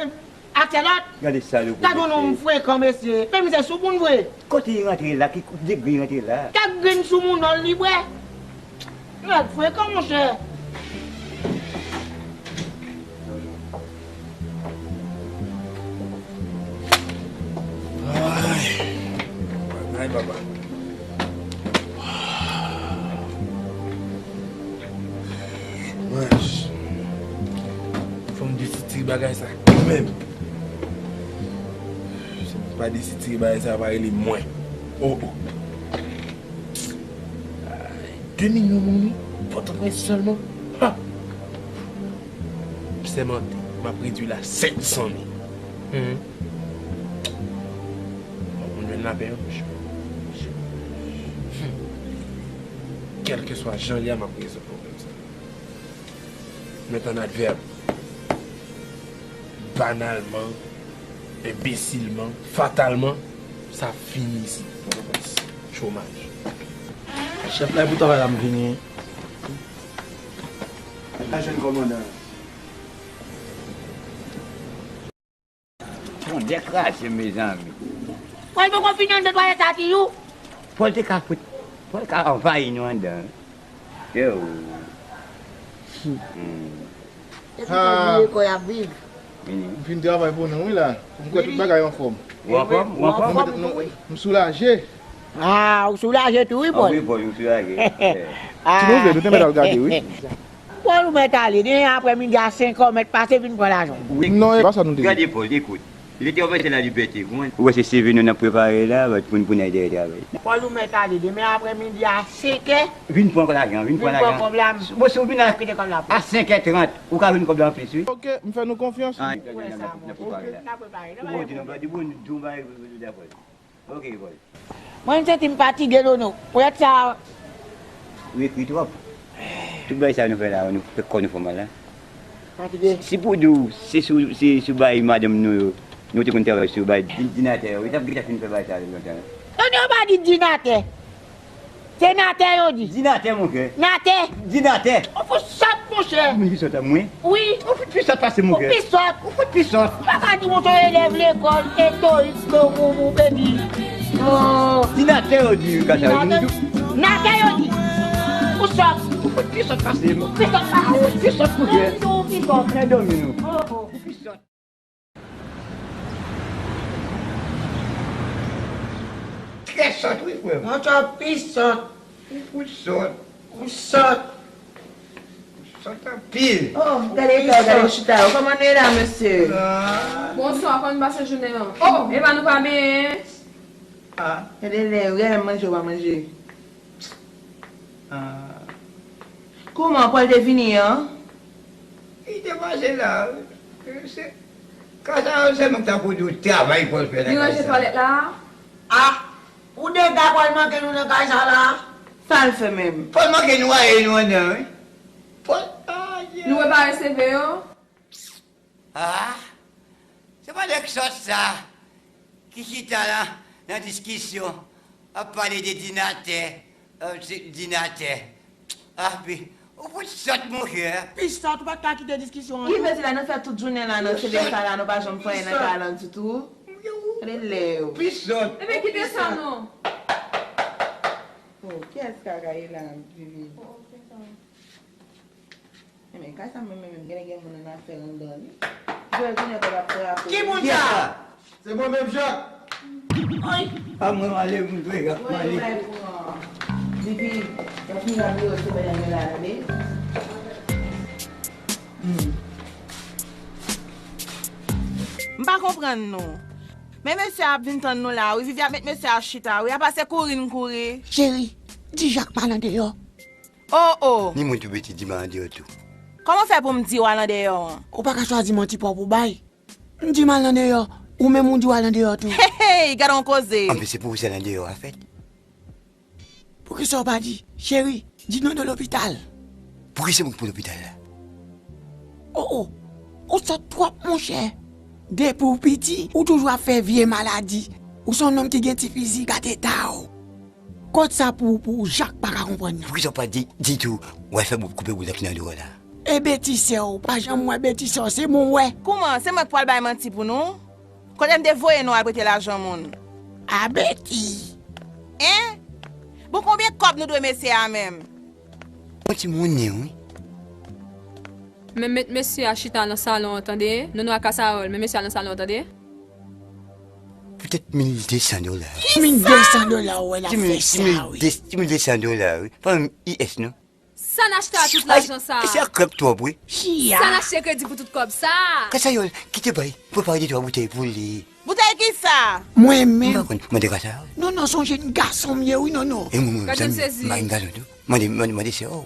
Ak sè lòt. Gade salopri, mesye. Gade yon nonm frekan, mesye. Men misye sou moun vre. Kote li rantre la? Ki degre li rantre la? Kèk grenn sou moun, li bwè. Nèg frekan, monchè. Papa. Chomaj. Fò m desitire bagay sa kanmenm. Si m pa desitire bagay sa, pa rele mwen. Oh, oh. De milyon moun, wi. Pòtoprens sèlman. Ha! M sèmante, m ap redui l a senk san mil. Mhm. Fòk moun jwenn lapè, wi, monchè. Hmm. Kèlkeswa jan l ye a, m ap rezoud pwoblèm sa. Met an advèb. Banalman, enbesilman, fatalman, sa fini isit, Pòtoprens. Chomaj. Chèf la, pou travay la, m vini. Al jwenn kòmandan an. Tande kraze, mezanmi. Pòl poko fini anndan twalèt la, Tiyou. Pòl te ka fout, Pòl ka anvayi nou anndan. Yo. Hmm. Epi Pòl bliye kò y ap viv. M fin travay pou nou, wi, la. M kwè tout bagay anfòm. Ou anfòm? Ou anfòm? Nou mete, nou, m soulaje. Ah, ou soulaje tou, wi, Pòl. Ah, wi, Pòl, ou soulaje. Ah. Si nou vle, nou te mèt al gade, wi. Pòl, ou mèt ale. Demen aprèmidi a senk è, ou mèt pase vin pran lajan. Wi. Non, e pa sa nou te di. Gade, Pòl, ekout. Lè te yon mete la libète, ou konprann? Ou wè se seve nou n ap prepare la, pou n, pou n al dèyè travay. Pòl, ou mèt ale. Demen aprèmidi a senk è. Vin pran lajan, vin pran lajan. Vin pran kòb la. Bon, si ou vin a, kite kòb la pou a senk è trant, ou ka jwenn kòb la anplis, wi. Ok, m fè nou konfyans. Ah, n ap prepare la. N ap prepare. Ou konn di nou pa di bon, di yon bagay, di yon bagay. Ok, Pòl. Mwen, m santi m fatige, Dono. Poyèt sa. Ou ekri twòp. Tout bagay sa nou fè la, nou fè kò nou fè mal la. Fatige. Si pou di w, se sou, se sou bay madanm nou yo, nou te konn travay sou bay di-, dinatè yo, yo t ap gentan fin fè bay sa yo lontan. Dono pa di dinatè. Se natè yo di. Di natè, monchè. Natè. Di natè. Ou fout sòt, monchè. Moun ki sòt a mwen? Wi. Ou fout pi sòt pase m, monchè. Ou pi sòt. Ou fout pi sòt. Ou pa ka di monchè yon elèv lekòl, etorik, bobobo, bebi. Oh. Di natè yo di, kaka. Di natè. Natè yo di. Ou sòt. Ou fout pi sòt pase m. Ou pi sòt pase m. Ou pi sòt, monchè. Ou pi sòt. Ou pi sòt. Oh, oh. Ou pi sòt. Trè sòt, wi, frè m. Monchè, w pi sòt. Ou fout sòt. Ou sòt. Ou sòt anpil. Oh, gade eta w, gade chita w. Kòman nou ye la, mesye? Ah. Bonswa, kòman nou pase jounen an? Oh, e pa nou pa benyen? Ah. Gade lè, ou genlè manje, ou pa manje. Ah. Kòman, Pòl te vini an? Li te pase la. Se, kay sa yo sèlman ki ta pwodui travay Pòl fè nan kay sa. Li ranje twalèt la? Ah! Ou dega Pòl manke nou nan kay sa la? Sa l fè menm? Pòl manke nwaye nou anndan, wi. Pòl, ah, yeah. Nou repare seve yo? Ah, se pa nèg sòt sa ki chita la nan diskisyon, ap pale de dinatè, euh, se dinatè. Ah, pi, ou fout sòt, monchè. Pi sòt, ou pa t ka kite diskisyon an tou? Ki vle di la, nou fè tout jounen la nan seve sa la, nou pa janm fè anyen nan kay la ditou? Gade lè yo. Pi sòt. Ebyen, kite sa non. Oh, kiyès kaka ye la, Vivi? Oh, ok, sa. Men kay sa menm, menm, menm, genlè gen moun annafè anndan li. Joel, kounye a pral ap frape. Ki moun sa? Se mwen menm, Jak. Oy! A mwen, m ale, m dwe, m ale. Vivi, w ap vin nan biwo sou bèlè mwen la, tande? Hmm. M pa konprann nou. Men mesye a ap vin tann nou la, wi. Vivi ap met mesye a chita, wi. Apa se kouri n kouri. Cheri, di Jak m al andeyò. Oh, oh. Ni moun tou beti di m al andeyò tou. Kòman w fè pou m di w al andeyò an? Ou pa ka chwazi manti pa w pou bay. M di m al andeyò, ou menm ou di w al andeyò tou. Hey, hey, gade yon koze. Anben, se pou ou sèl andeyò a fèt. Poukisa w pa di, cheri, di nou de lopital? Poukisa se mwen ki pou lopital la? Oh, oh, ou sòt twòp, monchè. Depi w piti, ou toujou ap fè vye maladi. Ou se yon nonm ki gen ti fizik, gade eta w. Kot sa pou, pou Jak pa ka konprann nan? Poukisa w pa di, di tou, w al fè bout koupe bout la ki nan do w la? E beti sè w, pa janm wè beti sè w, se mwen w wè. Kouman, se mwen k pral bay manti pou nou? Kote m te voye nou al prete lajan moun? A beti. En? Bon, konbyen kòb nou dwe mesye a menm? Yon ti monnen, wi. Men met mesye a chita nan salon an, tande? Nono ak Kasawòl, men mesye a nan salon an, tande? Petèt mil de san dola. Mil de san dola, ou wè l ap fè sa, wi. Ti mil de san dola, wi. Pa menm I S, non. Sa n achte a tout lajan sa a? Sa krèp twòp, wi. Sa n achte kredi pou tout kòb sa a? Kasayòl, kite bay. Prepare de twa boutèy pou li. Boutèy kisa? Mwen menm. M pa konn. Mande Kasayòl. Non, non, sonje n gason m ye, wi, non, non. E mwen, mwen, gade m sezi. M pa yon gason tou. Mande, mande, mande sè w.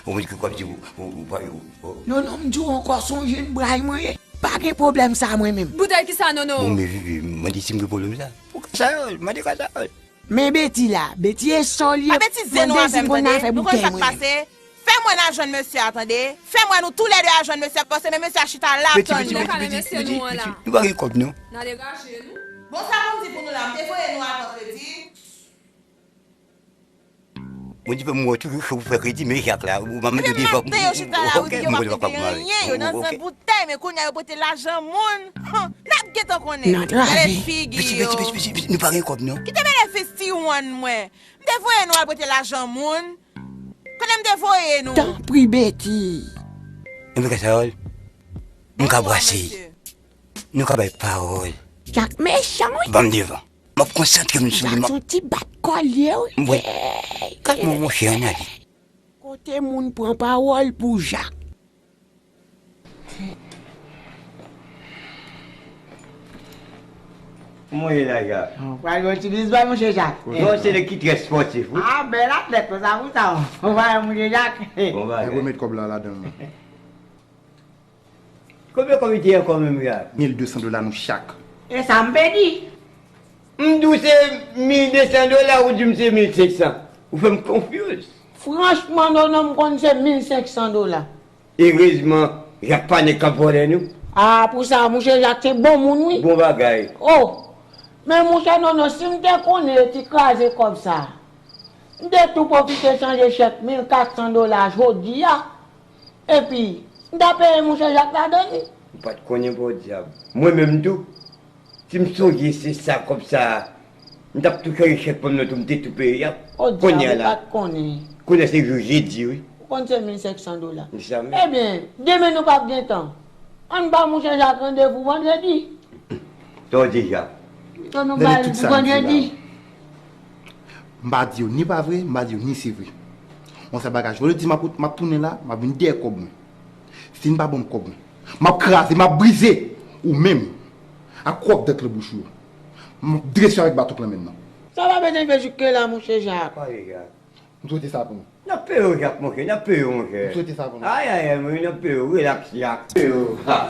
Ou mande ki kòb di ou, ou, ou, ou, ou. Non, non, m di w ankò, sonje n bray mwen ye. Pa gen pwoblèm sa mwen menm. Boutèy kisa, non, non? Bon, men, men, mande si m gen pwoblèm sa. Pou Kasayòl, mande Kasayòl. Men Beti la, Beti e sòl ye. Pa betize nou avè m, tande. Nou konn sa k pase. Fè m wè n al jwenn mesye a, tande. Fè m wè nou toulède al jwenn mesye a, paske men mesye a chita la ap tann nou. Beti, Beti, Beti, Beti, nou pa gen kòb, non. N a degaje nou. Bon, sa pou m di pou nou la, m te voye nou avan kredi. Bon, di fè m wè toujou cho pou fè kredi, men Jak la, ou pa mete devan. Ebyen, maten yo chita la, wi, yo pa mete anyen, yo nan zan boutèy, men kounye a yo pote lajan moun. N ap gentan konnen. Gade figi yo. Beti, Beti, Beti, Beti, nou pa gen kòb, non. Kite benefis ti wonn mwen. M te voye nou al pote lajan moun. Konnen m te voye nou. Tanpri, Beti. Enben, Kasayòl, m ka brase. Nou ka bay pawòl. Jak mechan, wi. Ban m devan. M ap konsantre m sou li. Son ti bat kò l ye, wi. Mwen. Kat mwen, monchè, ann ale. Kote moun pran pawòl pou Jak? Kòman w ye la, Jak? Ou pral yon ti bizbòy, monchè Jak. Non, se nèg ki trè spòtif, wi. Ah, bèl atlèt, konsa pou sa, ou pa wè, monchè Jak. Bon bagay. Nèg remèt kòb la ladan l. Konbyen kòb li te ye ankò menm, Jak? Mil de san dola nou chak. E sa m pèdi. M di w se mil de san dola, ou di m se mil senk san. Ou fè m konfyouz. Franchman, non, non, m konn se mil senk san dola. Erezman, Jak pa nèg k ap vòlè nou. Ah, pou sa, monchè Jak se bon moun, wi. Bon bagay. Oh! Men monchè Nono, si m te konnen yo ti kraze kòb sa, m te tou pwofite chanje chèk mil kat san dola jodi a. Epi, m ta peye monchè Jak ladan li. M pa t konnen podyab. Mwen menm tou, si m sonje se sa kòb sa, m t ap tou chanje chèk pa m nan tou, m te tou peye ap. Podyab, ou pa t konnen. Kounye a se jou jedi, wi. Ou konn se mil senk san dola. Ebyen, demen nou p ap gen tan. Ann ba monchè Jak randevou vandredi. Sa w di, Jak? Tan nou ba l pou vandredi. M pa di yo ni pa vre, m pa di yo ni se vre. Yon sèl bagay, jodi m ap, m ap tounen la, m ap vin dèyè kòb mwen. Si n pa ban m kòb mwen, m ap kraze, m ap brize ou menm ak kòb dèk lan bouch ou yo. M ap drese w avèk baton k lan men m nan. Sa pa bezwen fè jik ke la, monchè Jak. Pale, Jak. M swete sa pou nou. N ap peye w, Jak, monchè, n ap peye w, monchè. M swete sa pou nou. Ay, ay, ay, monchè, n ap peye w, relaks, Jak. Peye w. Ha.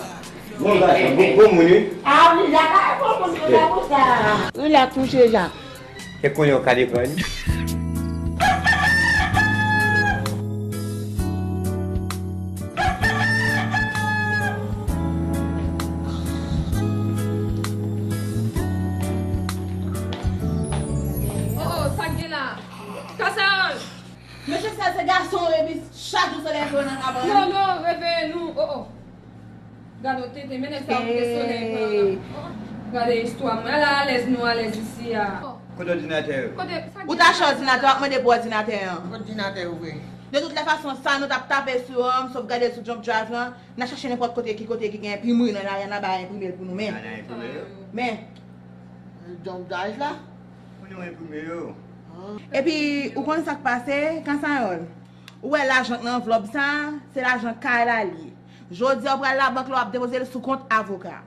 Bon gason, bon, bon moun, wi. Ah, wi, Jak, ah, bon moun, konsa, konsa. Relaks, monchè Jak. E konnen w ka defann. Oh, oh, sa k gen la? Kasayòl! Mesye, sa se gason w, epi chak jou se leve w nan kabann. Non, non, reveye nou. Oh, oh. Gade w tenten, men nèg sa yo kite solèy pran la. Oh, gade istwa mwen. Ala alèz nou alèz isi a. Kote òdinatè yo? Kote, sa ki... Ou t achte òdinatè, w ap mande pou òdinatè an. Òdinatè yo vre. De tout lè fason, sa nou t ap tape sou an, m sot gade sou Jump Drive lan, n a chache nenpòt kote, ki kote ki gen enprimri nan lari a, n a bay enprime l pou nou, men. A, n a enprime yo? Men. Jump Drive la? Pou nou enprime yo. Epi, ou konn sa k pase, Kasayòl? Ou wè lajan k nan anvlòp sa a, se lajan kay la li ye. Jodi a, ou pral labank la, w ap depoze l sou kont avoka.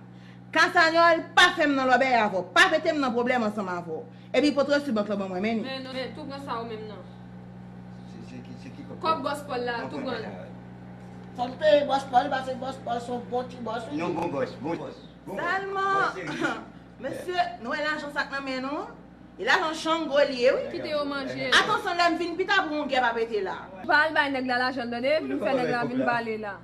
Kasayòl, pa fè m nan lòbèy avè w, pa mete m nan pwoblèm ansanm avè w. Epi, pote resu bank lan ban mwen, men li. Men non, men tou pran sa ou menm nan. Se, se ki, se ki kòb? Kòb bòs Pòl la, tou pran l. Fò m peye bòs Pòl, paske bòs Pòl se yon bon ti bòs, wi. Non, bon bòs, bon bòs. Sèlman, mesye, nou wè lajan sa k nan men nou? E lajan Chango li ye, wi. Kite yo manje. Atansyon, lè m vin pita pou yon gè pa pete la. Pa al bay nèg la lajan l, tande, vin fè nèg la vin bale la.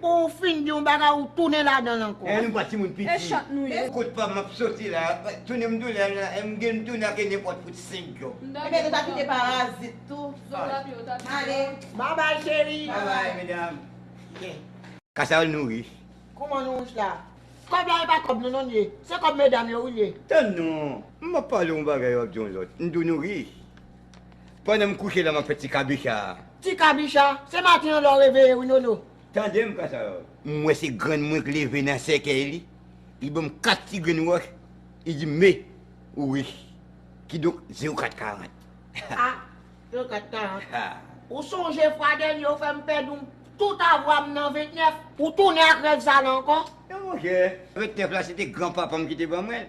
Pou w fin di yon bagay, ou tounen ladan l ankò. E nou pa timoun piti. E chat nou ye. Kout pa m ap soti la, tounen m tounen la, e m gen m tounen ak nenpòt fout senk djòb. Ebyen, nou ta kite parazit tou. Ale. Babay, cheri. Babay, medam. Kasayòl, nou rich. Kòman nou rich la? Kòb la e pa kòb nou non l ye. Se kòb medam yo wi l ye. Tann non. M ap pale yon bagay, w ap di yon lòt. M di w nou rich. Pandan m kouche la, m ap fè ti kabicha. Ti kabicha? Se maten an lè w reveye wi, Nono. Tande m, Kasayòl. M wè se grann mwen k leve nan sèkèy li. Li ban m kat ti grenn wòch. Li di, "Me, ou rich." Kidonk, zewo kat karant. Ah, zewo kat karant. Ha. Ou sonje fwa dènye ou fè m pèdi tout avwa m nan ventnèf, ou tounen ak rèv sa la ankò? Non, monchè, ventnèf la, se te granpapa m ki te ban mwen l.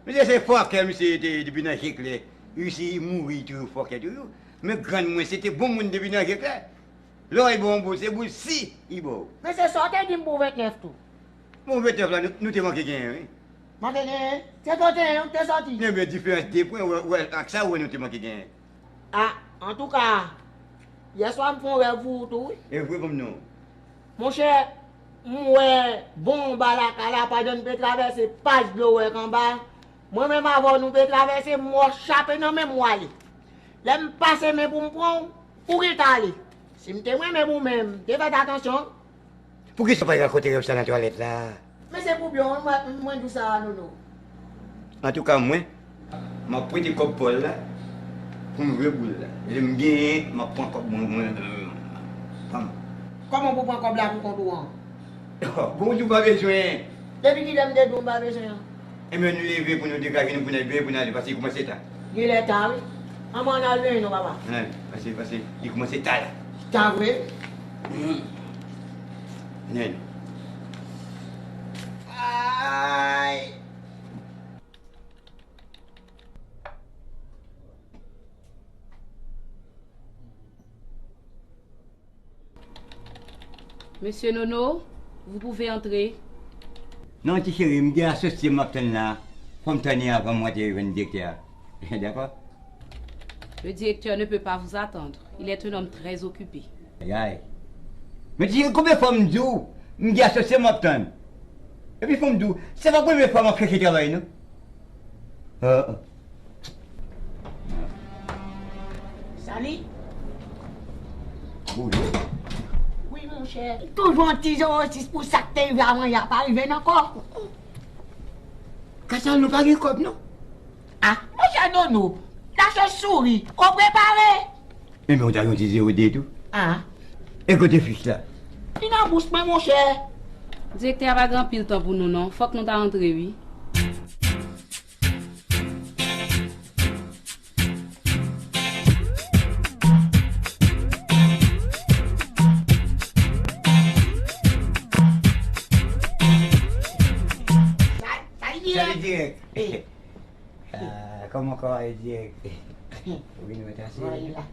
Misye se fòkè, misye te depi nan je klè. Isi, li mouri, li toujou fòkè, toujou. Men grann mwen, se te bon moun depi nan je klè. Lè w ba yon boul, se boul si li ba w. Men se sa w te di m pou ventnèf tou. Bon, ventnèf la, nou, nou te manke genyen, wi. Manke genyen? Se trannteyen w te sòti. Ebyen, diferans de pwen, wè, wè, ak sa, ou wè nou te manke genyen. Ah, antouka, yèswa m fè yon rèv pou ou tou, wi. E vre, ban m non. Monchè, m wè bon anba lakay la, pandan n te travèse paj dlo wèk anba. Mwen menm avè w, nou te travèse, m wè w chape nan men m, w ale. Lè m pase men pou m pran w, ou gentan ale. Si m te renmen pou mwen, m te fè atansyon. Poukisa w pa rakonte rèv sa nan twalèt la? Men se pou byen w, mwen, mwen di w sa, Nono. Antouka, mwen, m ap prete kòb Pòl la pou m jwe boul la. E lè m genyen, m ap pran kòb mwen, mwen, mwen, mwen, ban m. Kòman pou pran kòb la pou kont ou an? Bon, ou di w pa bezwen. Depi kilè m te di w m pa bezwen an? Ebyen, nou leve pou nou degaje nou, pou n al benyen, pou n ale, paske li kòmanse ta. Genlè ta, wi. Ann, ann al benyen non, papa. Ann, pase, pase, li kòmanse ta la. Ta vre? Hmm. Ann. Ay! Monsieur Nono, vous pouvez entrer. Non, ti cheri, m gen asosye m ap tann la. Fò m tann li avan m rantre jwenn direktè a. Dakò? Le directeur ne peut pas vous attendre. Il est un homme très occupé. Ay, ay. Men ti cheri, konbyen fwa m di w, m gen asosye m ap tann? Epi fò m di w, se pa premye fwa m ap chèche travay, non. Ah, ah. Sali? Bonjou. Wi, monchè. Toujou yon ti zewo sis pou sa k te rive avan yè a pa rive n ankò. Kasa nou pa gen kòb, non. Ah, monchè Nono, lage souri, ou prepare? Ebyen, ou ta gen yon ti zewo de tou. Ah. E kote fich la? Li nan bouch mwen, monchè. Direktè a pa gen anpil tan pou nou, non. Fòk nou ta antre, wi. Sa, sa dirèk. Sa dirèk. Ah, kòman kò a ye dirèk? Wi, nou mèt asize. Voilà.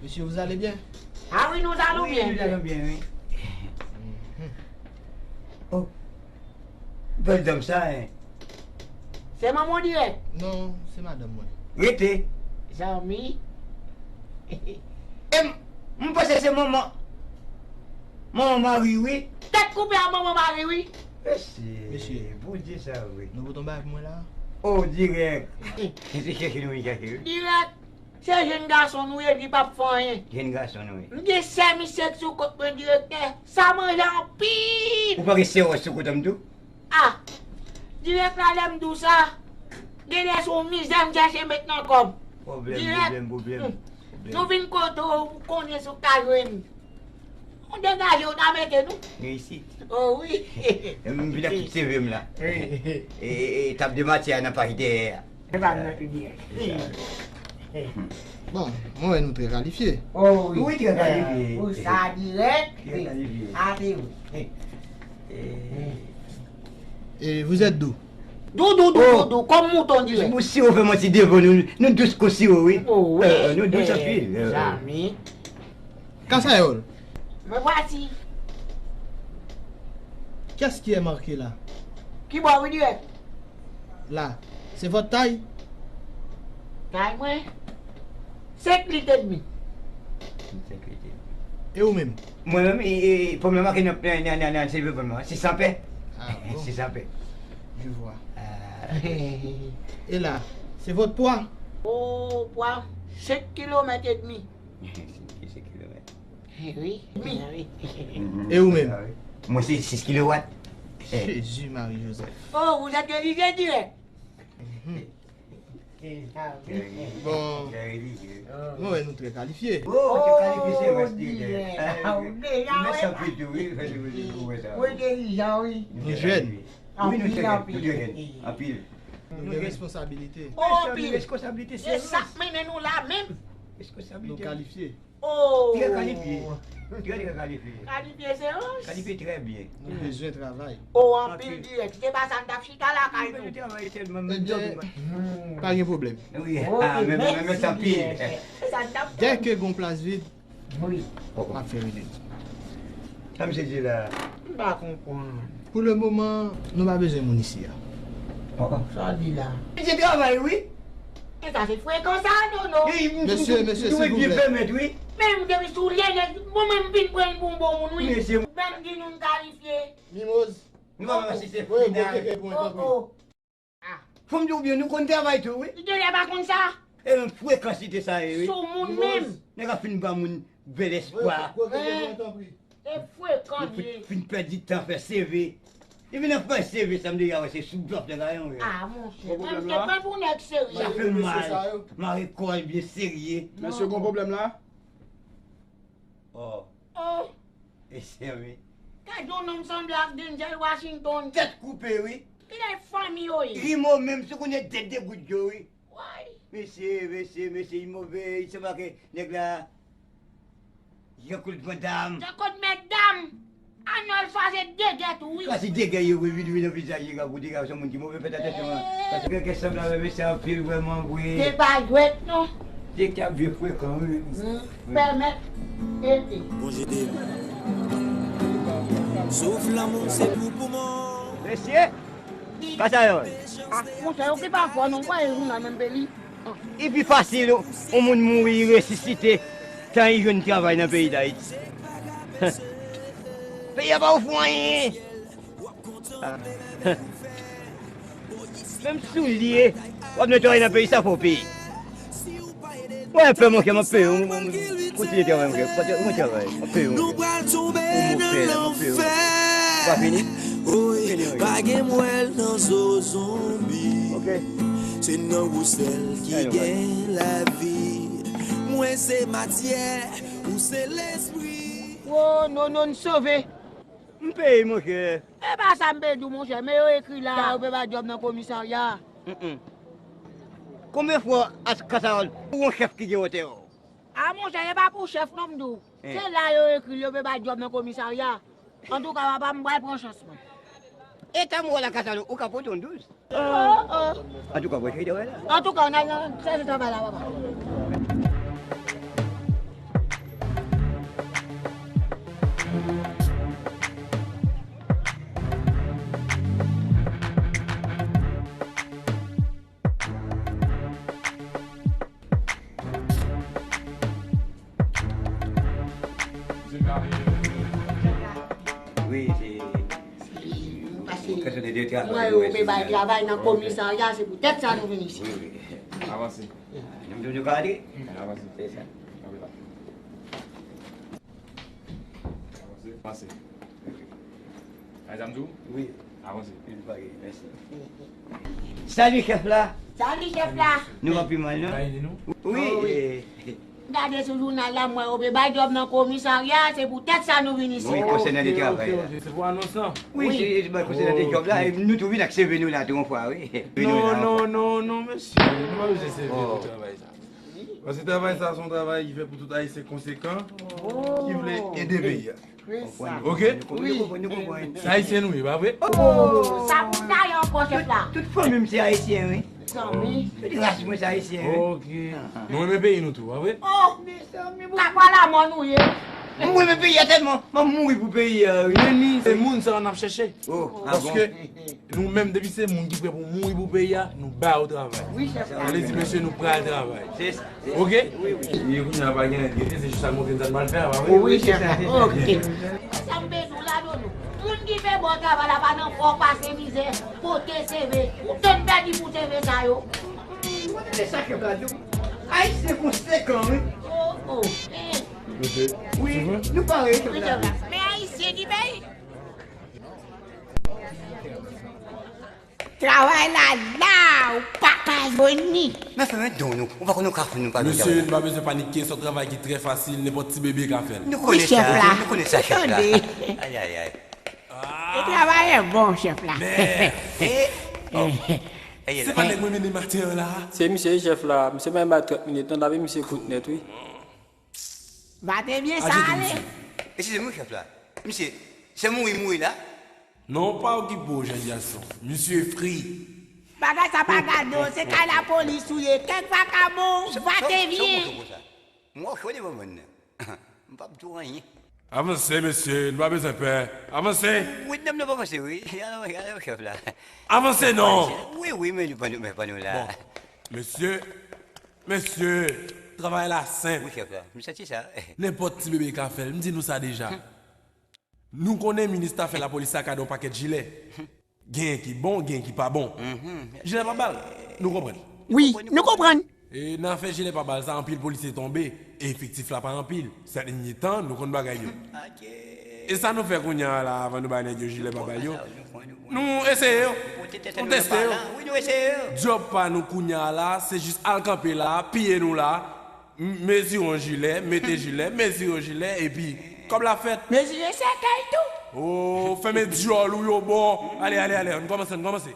Monsieur, vous allez bien? Ah oui, nous allons bien. Wi, nou alon byen, wi. Oh, bèl dam sa, hein. Se manman w dirèk? Non, se madanm mwen. Rete. Zanmi. E m, m panse se manman, manman Mari, wi. Tèt koupe a manman Mari, wi. Mesye, Mesye. Bondye sa, wi. Nou pote yon bagay pou mwen la? Oh, dirèk. Se chèche nou vin chèche, wi. Dirèk. Se jenn gason nou ye, li p ap fè anyen. Jenn gason nou ye. M gen sè misye ki sou kont mwen, direktè. Sa manje anpil. Ou pa gen sè wòch sou kont an m tou? Ah! Dirèk la, lè m di w sa, genlè se yon mizè m chèche met nan kò m. Pwoblèm, dirèk. Pwoblèm, pwoblèm, hmm, pwoblèm. Nou vin kote w, ou konnen si w ka jwenn. Nou degaje, ou ta mete nou. Reyisit. Oh wi. M vin ak tout seve m la. Wi. E, e, e tab de matyè a nan paj dèyè a. Se pa nan pi byen. Wi. Bon, mwen wè nou trè kalifye. Oh wi. Wi, trè kalifye. Pou sa dirèk. Trè kalifye. A, se vre. E, vous êtes d'où? Dou, dou, dou, dou, dou, kòm mouton dirèk. Bon, si w fè manti devan nou, nou dous kon siwo, wi. Oh, wi. Euh, nou dous anpil. Zanmi. Kasayòl. Me vwasi. Qu'est-ce qui est marqué là? Ki bò wi dirèk? Là, c'est votre taille? Tay mwen? Senk lit edmi. Senk lit edmi. E ou menm? Mwen menm, e, e, pou mwen make nan, nan, nan, nan, nan, se pou mwen, sis san pè. Ah, bon. Sis san pè. Je vois. Ah. Et là, c'est votre poids? Oh, pwa, senk kilomèt edmi. Senk kilomèt. Wi, wi. E ou menm? Mwen se sis kilowat. Jezi Mari Jozèf. Oh, vous êtes religieux dirèk? Bon, mwen wè nou trè kalifye. Oh, trè kalifye, se rès dirèk. Mèsi anpil tou, wi. Mwen entèlijan, wi. Nou jèn. Wi, nou jèn. Nou jèn. Anpil. Nou gen responsabilite. Mesye, nou gen responsabilite serye. E sa k mennen nou la menm. Nou kalifye. Oh! Trè kalifye. Trè, trè kalifye. Kalifye se anj. Kalifye trè byen. Nou bezwen travay. Oh, anpil dirèk. Se pa sa n t ap chita lakay nou. Nou bezwen travay sèlman. Ebyen, pa gen pwoblèm. Wi, ah, men, men, men, men, tanpri. Se sa n t ap tann. Dèke gon plas vid, wi, m ap fè rele. Sa misye di la? M pa konprann. Pou le moman, nou pa bezwen moun isi a. Sa w di la? Misye travay, wi. E sa se frekan sa, non, non. Mesye, mesye, silvouplè. Men m depi sou lye nèg, mwen menm m vin pran l pou yon bon moun, wi. Mesye. Menm di nou n kalifye. Mimoz. Nou pa menm asiste final. Oh, oh. Fò m di w byen, nou konn travay tou, wi. Li genlè pa konn sa. E menm frekans li te sa ye, wi. Sou moun menm. Nèg ap fin ba moun bèl espwa. E frekan li ye. Fin pèdi tan fè C V. Depi nan fè C V sa m deja wè se sou blòf nèg la yon. Ah, monchè. Mwen m te pran pou nèg serye. Sa fè m mal. Mare kò l byen serye. Mesye, gon pwoblèm la? Oh. Oh. Mesye, wi. Gade yon nonm sanble ak Denzel Washington. Tèt koupe, wi. Kilè fanmi yo ye? Rimo menm, si w konnen tèt de gout yo, wi. Woy. Mesye, mesye, mesye, li move, li sanble ak nèg la. Jean-Claude Van Damme. Jean-Claude Mèt Dam. Arnold Schwarzenegger tou, wi. Sa se degè yo, wi, vin, vin nan vizaj li, gade, gade, se yon moun ki move, fè atansyon, paske gen kè sanble avè mesye anpil, vrèman, vre. Se pa jwèt, non. Se k ap vye frekan, wi. Pèmèt ete. Bon, je t'aime. Sauf l'amour, c'est plus pour moi. Mesye, kasa yo. Ah, monchè, yo ki pa fò non, kwa e jounal menm pe li. Li pi fasil yon moun mouri, li resisite, tan li jwenn travay nan peyi Dayiti. Peyi a pa ofri w anyen. Menm soulye, w ap netwaye nan peyi sa fò w peye. Mwen pè, monchè, m ap peye w. Kontinye travay, monchè. Kontinye travay. M ap peye w, monchè. Nou pral tonbe nan lanfè. Pa fini? Wi, pa gen mwèl nan zo zonbi. Se nan ou sèl ki gen lavi. Mwen se matyè, ou se lespri. Wo, non, non, n sove. M peye, monchè. E pa sa m pe di w, monchè, men yo ekri la, yo pe bay djòb nan komisarya. Konbyen fwa Kasawòl pou yon chèf ki gen wotè w? A, monchè, e pa pou chèf non m di w. Se la yo ekri l, yo pe bay djòb nan komisarya. Antouka, papa, m pral pran chans mwen. E tan m wè la Kasawòl, ou ka pote yon douz. Oh, oh. Antouka, mwen cheri, wè la. Antouka, n al nan sèvis travay la, papa. Wi, se Paske mwen yo pe bay travay nan komisarya, se poutèt sa nou vin isit. Wi, wi. Avanse. Nou, nou, nou ka antre? Avanse. Se sa. Avanse. Avanse. Ay, sa m di w? Wi. Avanse. Wi, pa gen, mèsi. Salut, chèf la. Salut, chèf la. Nou pa pi mal, non? Wi, eh, Gade sou jounal la, m wè yo pe bay djòb nan komisarya, se poutèt sa nou vin isit. Wi, konsènan de travay la. Se pou anons lan? Wi, se, se konsènan de djòb la, e nou tou vin ak C V nou la tou yon fwa, wi. Non, non, non, non, mesye, nou pa bezwen C V pou travay sa. Paske travay sa se yon travay ki fèt pou tout Ayisyen konsekan ki vle ede peyi a. Oke? Wi. Se Ayisyen nou ye, pa vre? Oh, sa pou n ta ye ankò, chèf la. Tout, tout fanmi m se Ayisyen, wi. Tout ras mwen se Ayisyen, wi. Oke. Nou renmen peyi nou tou, pa vre? Oh, mezanmi, bon. Sa pa lanmò nou ye. Mwen renmen peyi a tèlman, m ap mouri pou peyi a, wi. Men ni, se moun sa yo n ap chèche. Oh, ah bon? Paske nou menm, depi se moun ki prè pou mouri pou peyi a, nou ba yo travay. Wi, chèf la. Sa vle di, mesye, nou pral travay. Se sa. Oke? Wi, wi. E kounye a pa gen anyen, se jis sa montre n sa n pral fè a, pa vre? Wi, chèf. Oke. Sa m bezwen la, Dodo. Moun ki fè bon travay la pa nan fò pase mizè, pote C V. Ou tann pèdi pou C V sa yo. Mwen tande sa chèf la di w. Ayisyen konsekan, wi. Oh, oh. Eh. Wi, nou pare, chèf la. Men Ayisyen ki peye. Travay la la, ou pa ka jwenn li. Men fè men don nou, ou pa konn nou ka fè nou pa jwenn travay la. Mesye, nou pa bezwen panike, se yon travay ki trè fasil, nenpòt ti bebe ka fè l. Nou konnen sa, nou konnen sa, chèf la. Ay, ay, ay. E travay bon, chèf la. Men, eh, oh. Se pa nèg mwen mennen maten an la. Se misye wi chèf la. Misye pa menm bay trant minit non, n ap misye kout nèt wi. Batevye sa ale. Eskize m wi chèf la. Misye, se mouri mouri la? Non, pa okipe w, jèn gason. Misye fri. Bagay sa pa gade w, se kay lapolis ou ye. Kèk vakabon, vatevye. Mwen chode pou moun nan. M p ap di w anyen. Avanse, mesye, nou pa bezwen pè. Avanse! Wi, nonm nan pa panse, wi. Alò, alò, chèf la. Avanse non! Wi, wi, men nou pa nou, men pa nou la. Bon, mesye, mesye, travay la senp. Wi, chèf la. M santi sa. Nenpòt ti bebe ka fè l. M di nou sa deja. Nou konnen minis afè lapolis la ka gen yon pakèt jilè. Genyen ki bon, genyen ki pa bon. Jilè pa bal, nou konprann. Wi, nou konprann. E nan afè jilè pa bal sa, anpil polisye tonbe, e efektif la pa anpil. Sèt èdmi tan, nou konn bagay yo. E sa nou fè kounye a la, avan nou bay nèg yo jilè pa bal yo? Nou eseye yo. Nou teste yo. Djòb pa nou kounye a la, se jis al kanpe la, piye nou la. Mezire yon jilè, mete jilè, mezire yon jilè, epi kòb la fèt. Mezire sèkèy tou. Oh, fèmen dyòl ou yo bon. Ale, ale, ale, ann kòmanse, ann kòmanse.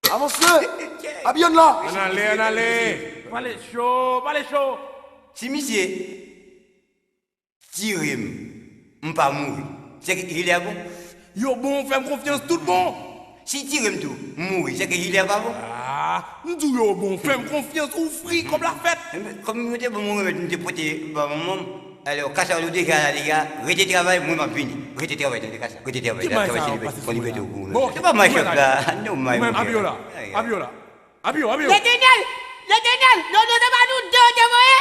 Avanse! Abiye n la! Ann ale, ann ale. Pale cho, pale cho. Si misye tire m, m pa mouri, sèke jilè a bon? Yo bon, fè m konfyans, tout bon. Si tire m tou, m mouri, sèke jilè a pa bon? Ah, m di w yo bon, fè m konfyans, ou fri, kòb la fèt. Enben, kòm yo te ban m yon remèd, m te pote ba manman m. Alò, kasa w deja la deja, rete travay, mwen m ap vini. Rete travay, tande kasa. Rete travay, travay se libète, pran libète w pou ou menm. Se pa may chèf la, non may mwen. Abiola, Abiola, Abio, Abio. Letènèl, Letènèl, non, non, se pa nou de yo te voye?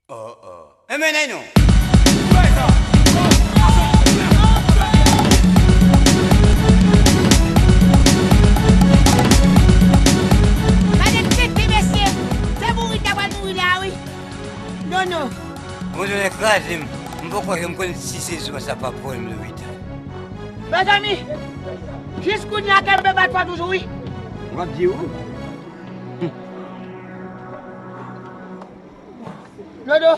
Oh, oh. Enben, nèg nou. Gade tete mesye. Se mouri ta pral mouri la wi. Nono. Mwen jwenn kraze m. M poko janm konn si se zwa sa pa pran m lopital. Mezanmi, jis kounye a kenbe bat fò toujou wi. W ap di ou? Dodo,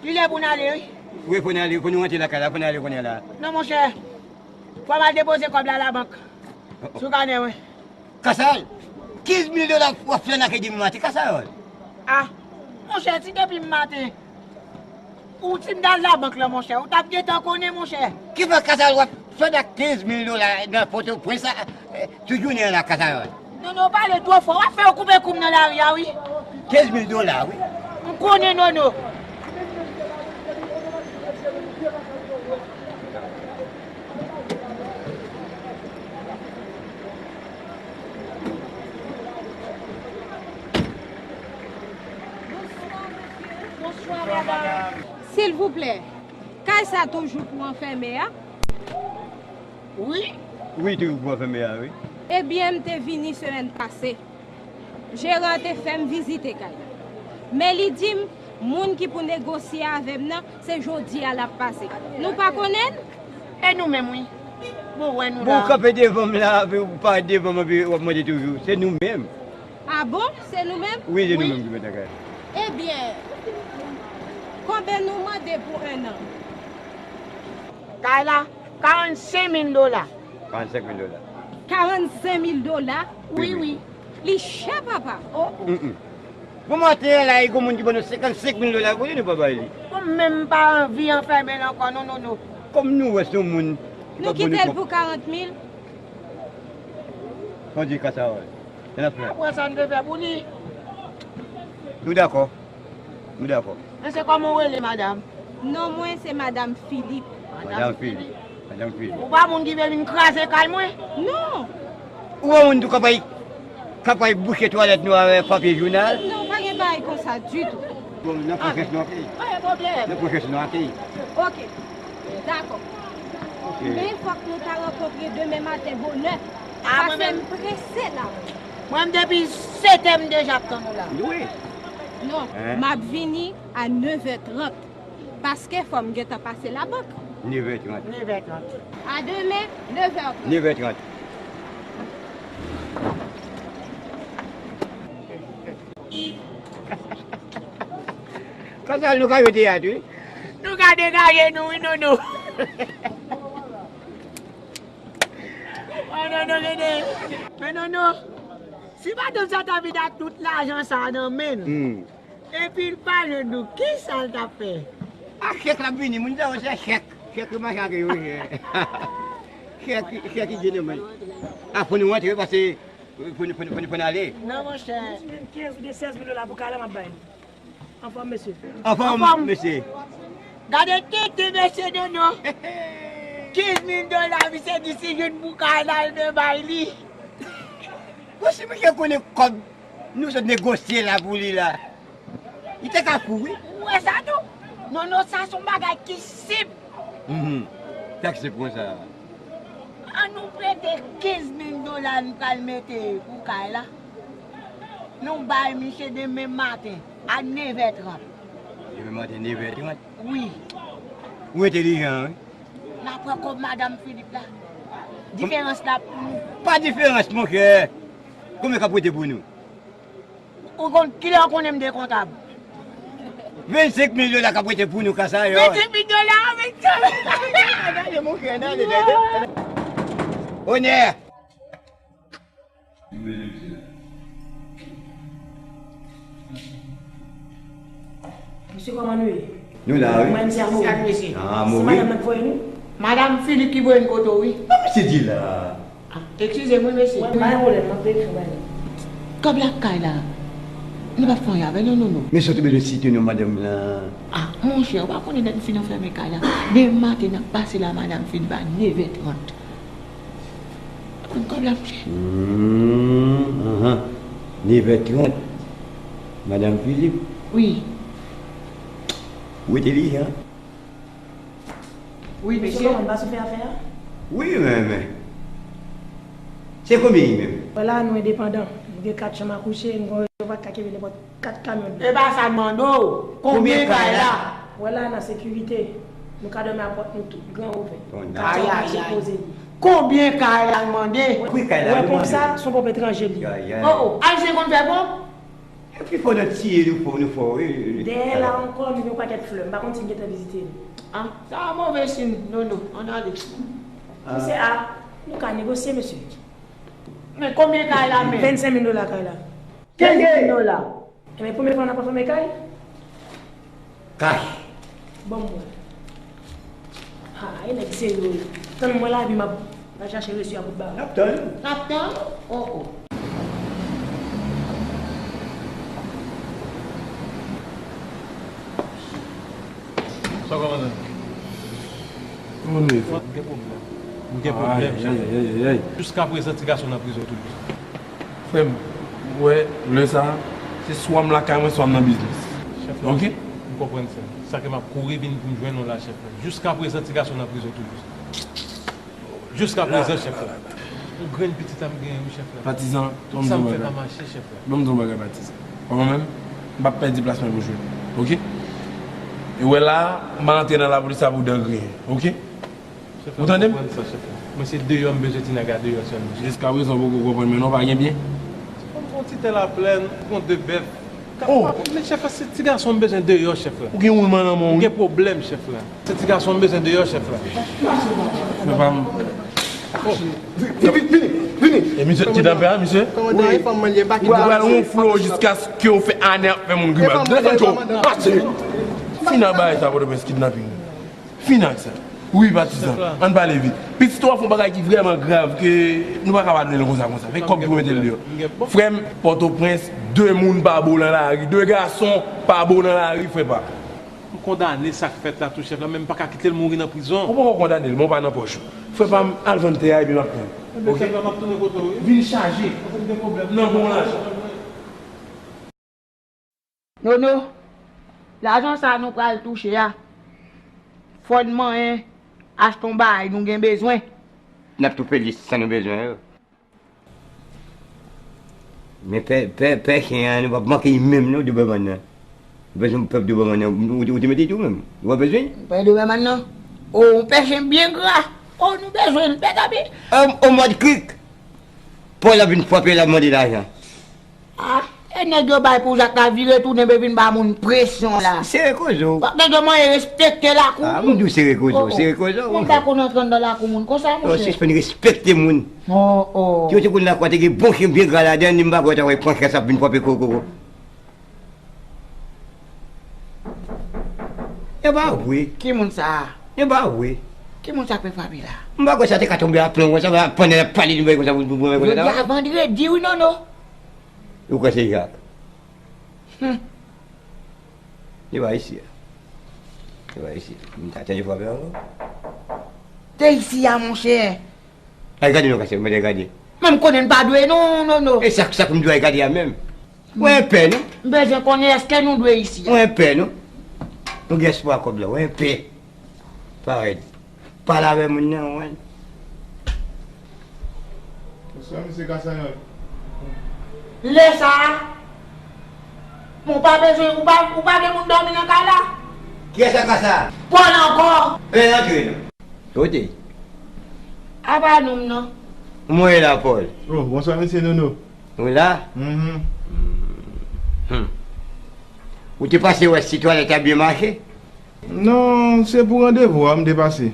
li lè pou n ale wi. Wi, pou n ale, pou nou rantre lakay la, pou n ale kounye a la. Non, monchè, fò m al depoze kòb la labank. Sou kanè mwen. Kasal, kenz mil dola w ap fè nan kay demen maten, Kasal. A, monchè, si depi m maten, ou si m t al labank la, monchè, ou t ap gentan konnen, monchè. Ki fè Kasal w ap fè nan kenz mil dola nan Pòtoprens la, Tout jounen an la kasa yo. Nono pale twò fò, w ap fè yo koupe kou m nan lari a wi. Kenz mil dola wi. M konnen Nono. Silvouplè, kay sa toujou pou anfème a? Wi. Wi, toujou pou anfème a, wi. Ebyen, m te vini semèn pase. Jeran an te fè m vizite kay la. Men li di m, moun ki pou negosye avè m nan, se jodi a l ap pase. Nou pa konnen l? E nou menm, wi. Bon, wè nou la. Bon, w kanpe devan m la, epi w parèt devan m, epi w ap mande toujou. Se nou menm. A bon? Se nou menm? Wi, se nou menm ki mèt lakay la. Ebyen, konbyen nou mande pou enn an? Kay la, karannsenk mil dola. Karannsenk mil dola. Karannsenk mil dola? Wi, wi. Li chè, papa. O, o. Bon, maten an la, e gon moun ki ban nou senkannsenk mil dola, kote nou pa bay li? Bon, m menm m pa anvi anfèmen l ankò, non, non, non. Kòm nou wè se yon moun ki pa ban nou kòb. Nou kite l pou karant mil. Fò di kasa wè. N ap fè. Apre sa, n te fè pou li. Nou dakò. Nou dakò. Men se kòman w rele, madanm? Non mwen se madanm Filip. Madanm Filip. Madanm Filip. Ou pa moun ki vle vin kraze kay mwen? Non. Ou pa moun tou k ap al, k ap al bouche twalèt nou avèk papye jounal? Non, pa gen bagay konsa ditou. Bon, n ap fè chans nou akeyi. Pa gen pwoblèm. N ap fè chans nou akeyi. Oke. Dakò. Men fòk nou ta rankontre demen maten bonè. Paske m prese la. Mwen m depi setè m deja ap tann ou la. Wi. Non, m ap vini a nevè trant. Paske fò m gentan pase labank. Nevè trant. Nevè trant. A demen, nevè trant. Nevè trant. Konsa nou ka jwe teyat wi. Nou ka degaje nou wi Nono. Oh Nono gede. Men Nono. Si madanm sa ta vin ak tout lajan sa nan men l, hmm, epi l pa jwenn nou, kisa l t ap fè? A chèk l ap vini, moun sa yo se chèk. Chèk yo mache ak yo, chèk. Chèk, chèk ki gen nan men. A, fò nou rantre, pase fò nou, fò nou, fò nou, fò n ale. Non, monchè. Kenz oubyen sèz mil dola pou kay la, m ap bay li. Anfòm, mesye. Anfòm, mesye. Gade tete mesye Nono. Kenz mil dola, misye di si jwenn pou kay la, l te bay li. Bon, si misye konnen kòb nou sot negosye la pou li la, li te ka fou, wi. Ou wè sa tou? Nono, sa se yon bagay ki senp. Mhm. Taksi pran sa. An nou prete kenz mil dola n pral mete pou kay la. Nou bay misye demen maten a nevè trant. Demen maten nevè trant? Wi. Ou entelijan, wi. N a pran kòb madanm Filip la. Diferans la pou nou. Pa diferans, monchè. Konbyen k ap rete pou nou? Ou konn, kilè w konnen m te kontab? Vennsenk mil dola k ap rete pou nou, kasa yo. Vennsenk mil dola, vennsenk mil. Gade, monchè, gade, gade. Onè! Mesye, kòman nou ye? Nou la, wi. Mwen, misye a Mori. Sa k mesye? Ah, se Mori. Madanm nan k voye nou? Madanm Filip ki voye n kote w, wi. Sa misye di la? Ah, eskize m, wi, mesye. Mwen, pa gen pwoblèm, m ap veye fè bay la. Kòb la k kay la. Nou p ap fè anyen avè l, non, non, non. Men sa w te bezwen site non madanm lan. Ah, monchè, ou pa konnen lè n fin anfèmen kay la. Demen maten, n ap pase la, madanm Filip a nevè trant. Konn kòb la, monchè. Hmm, anhan. Nevè trant. Madanm Filip. Wi. Ou entelijan. Wi, mesye. Mesye, kòman, n pa sou fè afè a? Wi, men, men. Se konbyen li menm? Vwala, nou endepandan. Nou gen kat chanm a kouche, nou gen yon rezèvwa ki ka kenbe nenpòt kat kamyon dlo. E pa sa n mande w. Konbyen kay la? Vwala, nan sekirite. Nou ka dòmi a pòt nou tou, gran ouvè. Kat chanm a kouche poze li. Konbyen kay la l mande? Pri kay la, ou wè ponp sa, se yon ponp etranje li ye. Oh, oh, Ayisyen konn fè ponp? Epi fò nan tiye nou fò, nou fò, wi, wi, wi. Dèyè la ankò, nou gen yon pakèt flè. M pa konn si n gentan vizite li. Ah, sa a move siy, non, non, ann ale. Misye a, nou ka negosye, mesye. Men konbyen kay la, men? Vennsenk mil dola kay la. Kenz mil dola. Ebyen, premye fwa n ap anfèmen kay? Kay. Ban m wè. Ha, e nèg serye wi. Tann mwen la, epi m ap al chache resi a bout ba. N ap tann. N ap tann? Oh, oh. Sa w kòmandan? Kòman nou ye, frè? M gen pwoblèm. M gen pwoblèm, chèf. Ay, ay, ay, ay, ay. Jiskaprezan, ti gason nan prizon toujou. Frè m, ou wè, lè sa a, se swa m lakay mwen, swa m nan biznis. Chèf la, oke? M konprann, frè m. Sa ke m ap kouri vin pou m jwenn ou la, chèf la. Jiskaprezan, ti gason nan prizon toujou. Jiskaprezan, chèf la. Yon grenn pitit a m genyen, wi, chèf la. Patizan, tout sa m fè pa mache, chèf la. Ban m di w yon bagay, Patizan. Kòman menm? M p ap pèdi plas mwen pou jwe. Oke? E wè la, m a antre nan lapolis la pou dan griyen. Oke? Ou tande m? Mwen se deyò m bezwen ti nèg la deyò sèlman. Jiskaprezan ou poko konprann mwen non, pa gen byen. Yon ti tè laplèn, yon de bèf. Oh! Men chèf la, se ti gason m bezwen deyò, chèf la. Ou gen woulman nan men w, wi. M gen pwoblèm, chèf la. Se ti gason m bezwen deyò, chèf la. Frè pa m. Vini, vini, vini. E misye kidnapè a, misye? Ou pral ronfle w jiskaske w fè ane ap fè moun grimas. Desann cho. Pase. Fin ak bagay sa, Pòtoprens, kidnaping. Fin ak sa. Wi, Patizan. Ann pale vit. Pitit ou ap fè yon bagay ki vrèman grav ke nou pa ka padone l konsa, konsa. Fè kòb ki pou mete l deyò. Frè m, Pòtoprens, de moun pa bon nan lari. De gason pa bon nan lari, frè pa. M kondane sa k fèt la tou, chèf la, men m pa ka kite l mouri nan prizon. Ou poko kondane l, men w pa nan pòch ou. Frè pa m, al vann tè a epi m ap tann. Oke? Chèf la, m ap tounen kote w, wi. Vin chaje. Paske m gen pwoblèm. Nan bon lajan. Nono, lajan sa a nou pral touche a, fò n manyen achte yon bagay nou gen bezwen. N ap tou peye sa nou bezwen yo. Men pè, pè, pè chen an, nou p ap manke li menm non, Doberman nan. Nou bezwen pèp Doberman nan, ou, ou te mete tou menm. Ou pa bezwen? Pè Doberman nan? O, yon pè chen byen gra. O, nou bezwen l, pè Gabe. O, o mòd krik. Pòl ap vin frape, l ap mande lajan. Ah, E nèg yo bay pou Zak la vire tounen, be vin ba moun presyon la. Sere koze w. Nèg yo manyen respekte lakou. Ah, moun di w sere koze w, sere koze w. Moun pa konn antre anndan lakou moun konsa, monchè. Sispann respekte moun. Oh, oh. Si yo te konn lakou a te gen bon chen byen gra ladan, ni m pa kwè w ta wè pran kè sa vin frape koko. E pa vre. Ki moun sa a? E pa vre. Ki moun sa k vin frape la? M pa kwè sa te ka tonbe a plon konsa, pandan l ap pale nou bay konsa pou pou pou konsa. Jodi a vandredi wi, Nono. Ou kwè se Jak? Hmm. Li pa isi a. Li pa isi a. M ta tande frape ankò. Te isi a, monchè. Ay gade non, kase, mwen te gade. Men m konnen n pa dwe non, Nono. E sa, sa pou m dwe ay gade a menm? Ou enpè, non? M bezwen konnen èske nou dwe isi a. Ou enpè, non? Nou gen espwa kòb la, ou enpè. Parèt. Pale avè moun nan, ou wè. Bonswa, mesye Kasayòl. Lè sa a, ou pa bezwen, ou pa, ou pa gen moun dòmi nan kay la? Kiyès sa ka sa? Pòl ankò. E, antre non. Kote? Apa non, non. Mwen la, Pòl. Oh, bonswa, mesye Nono. Ou la? Mhm. Hmm. Ou te pase wè si twalèt la byen mache? Non, se pou randevou a m te pase.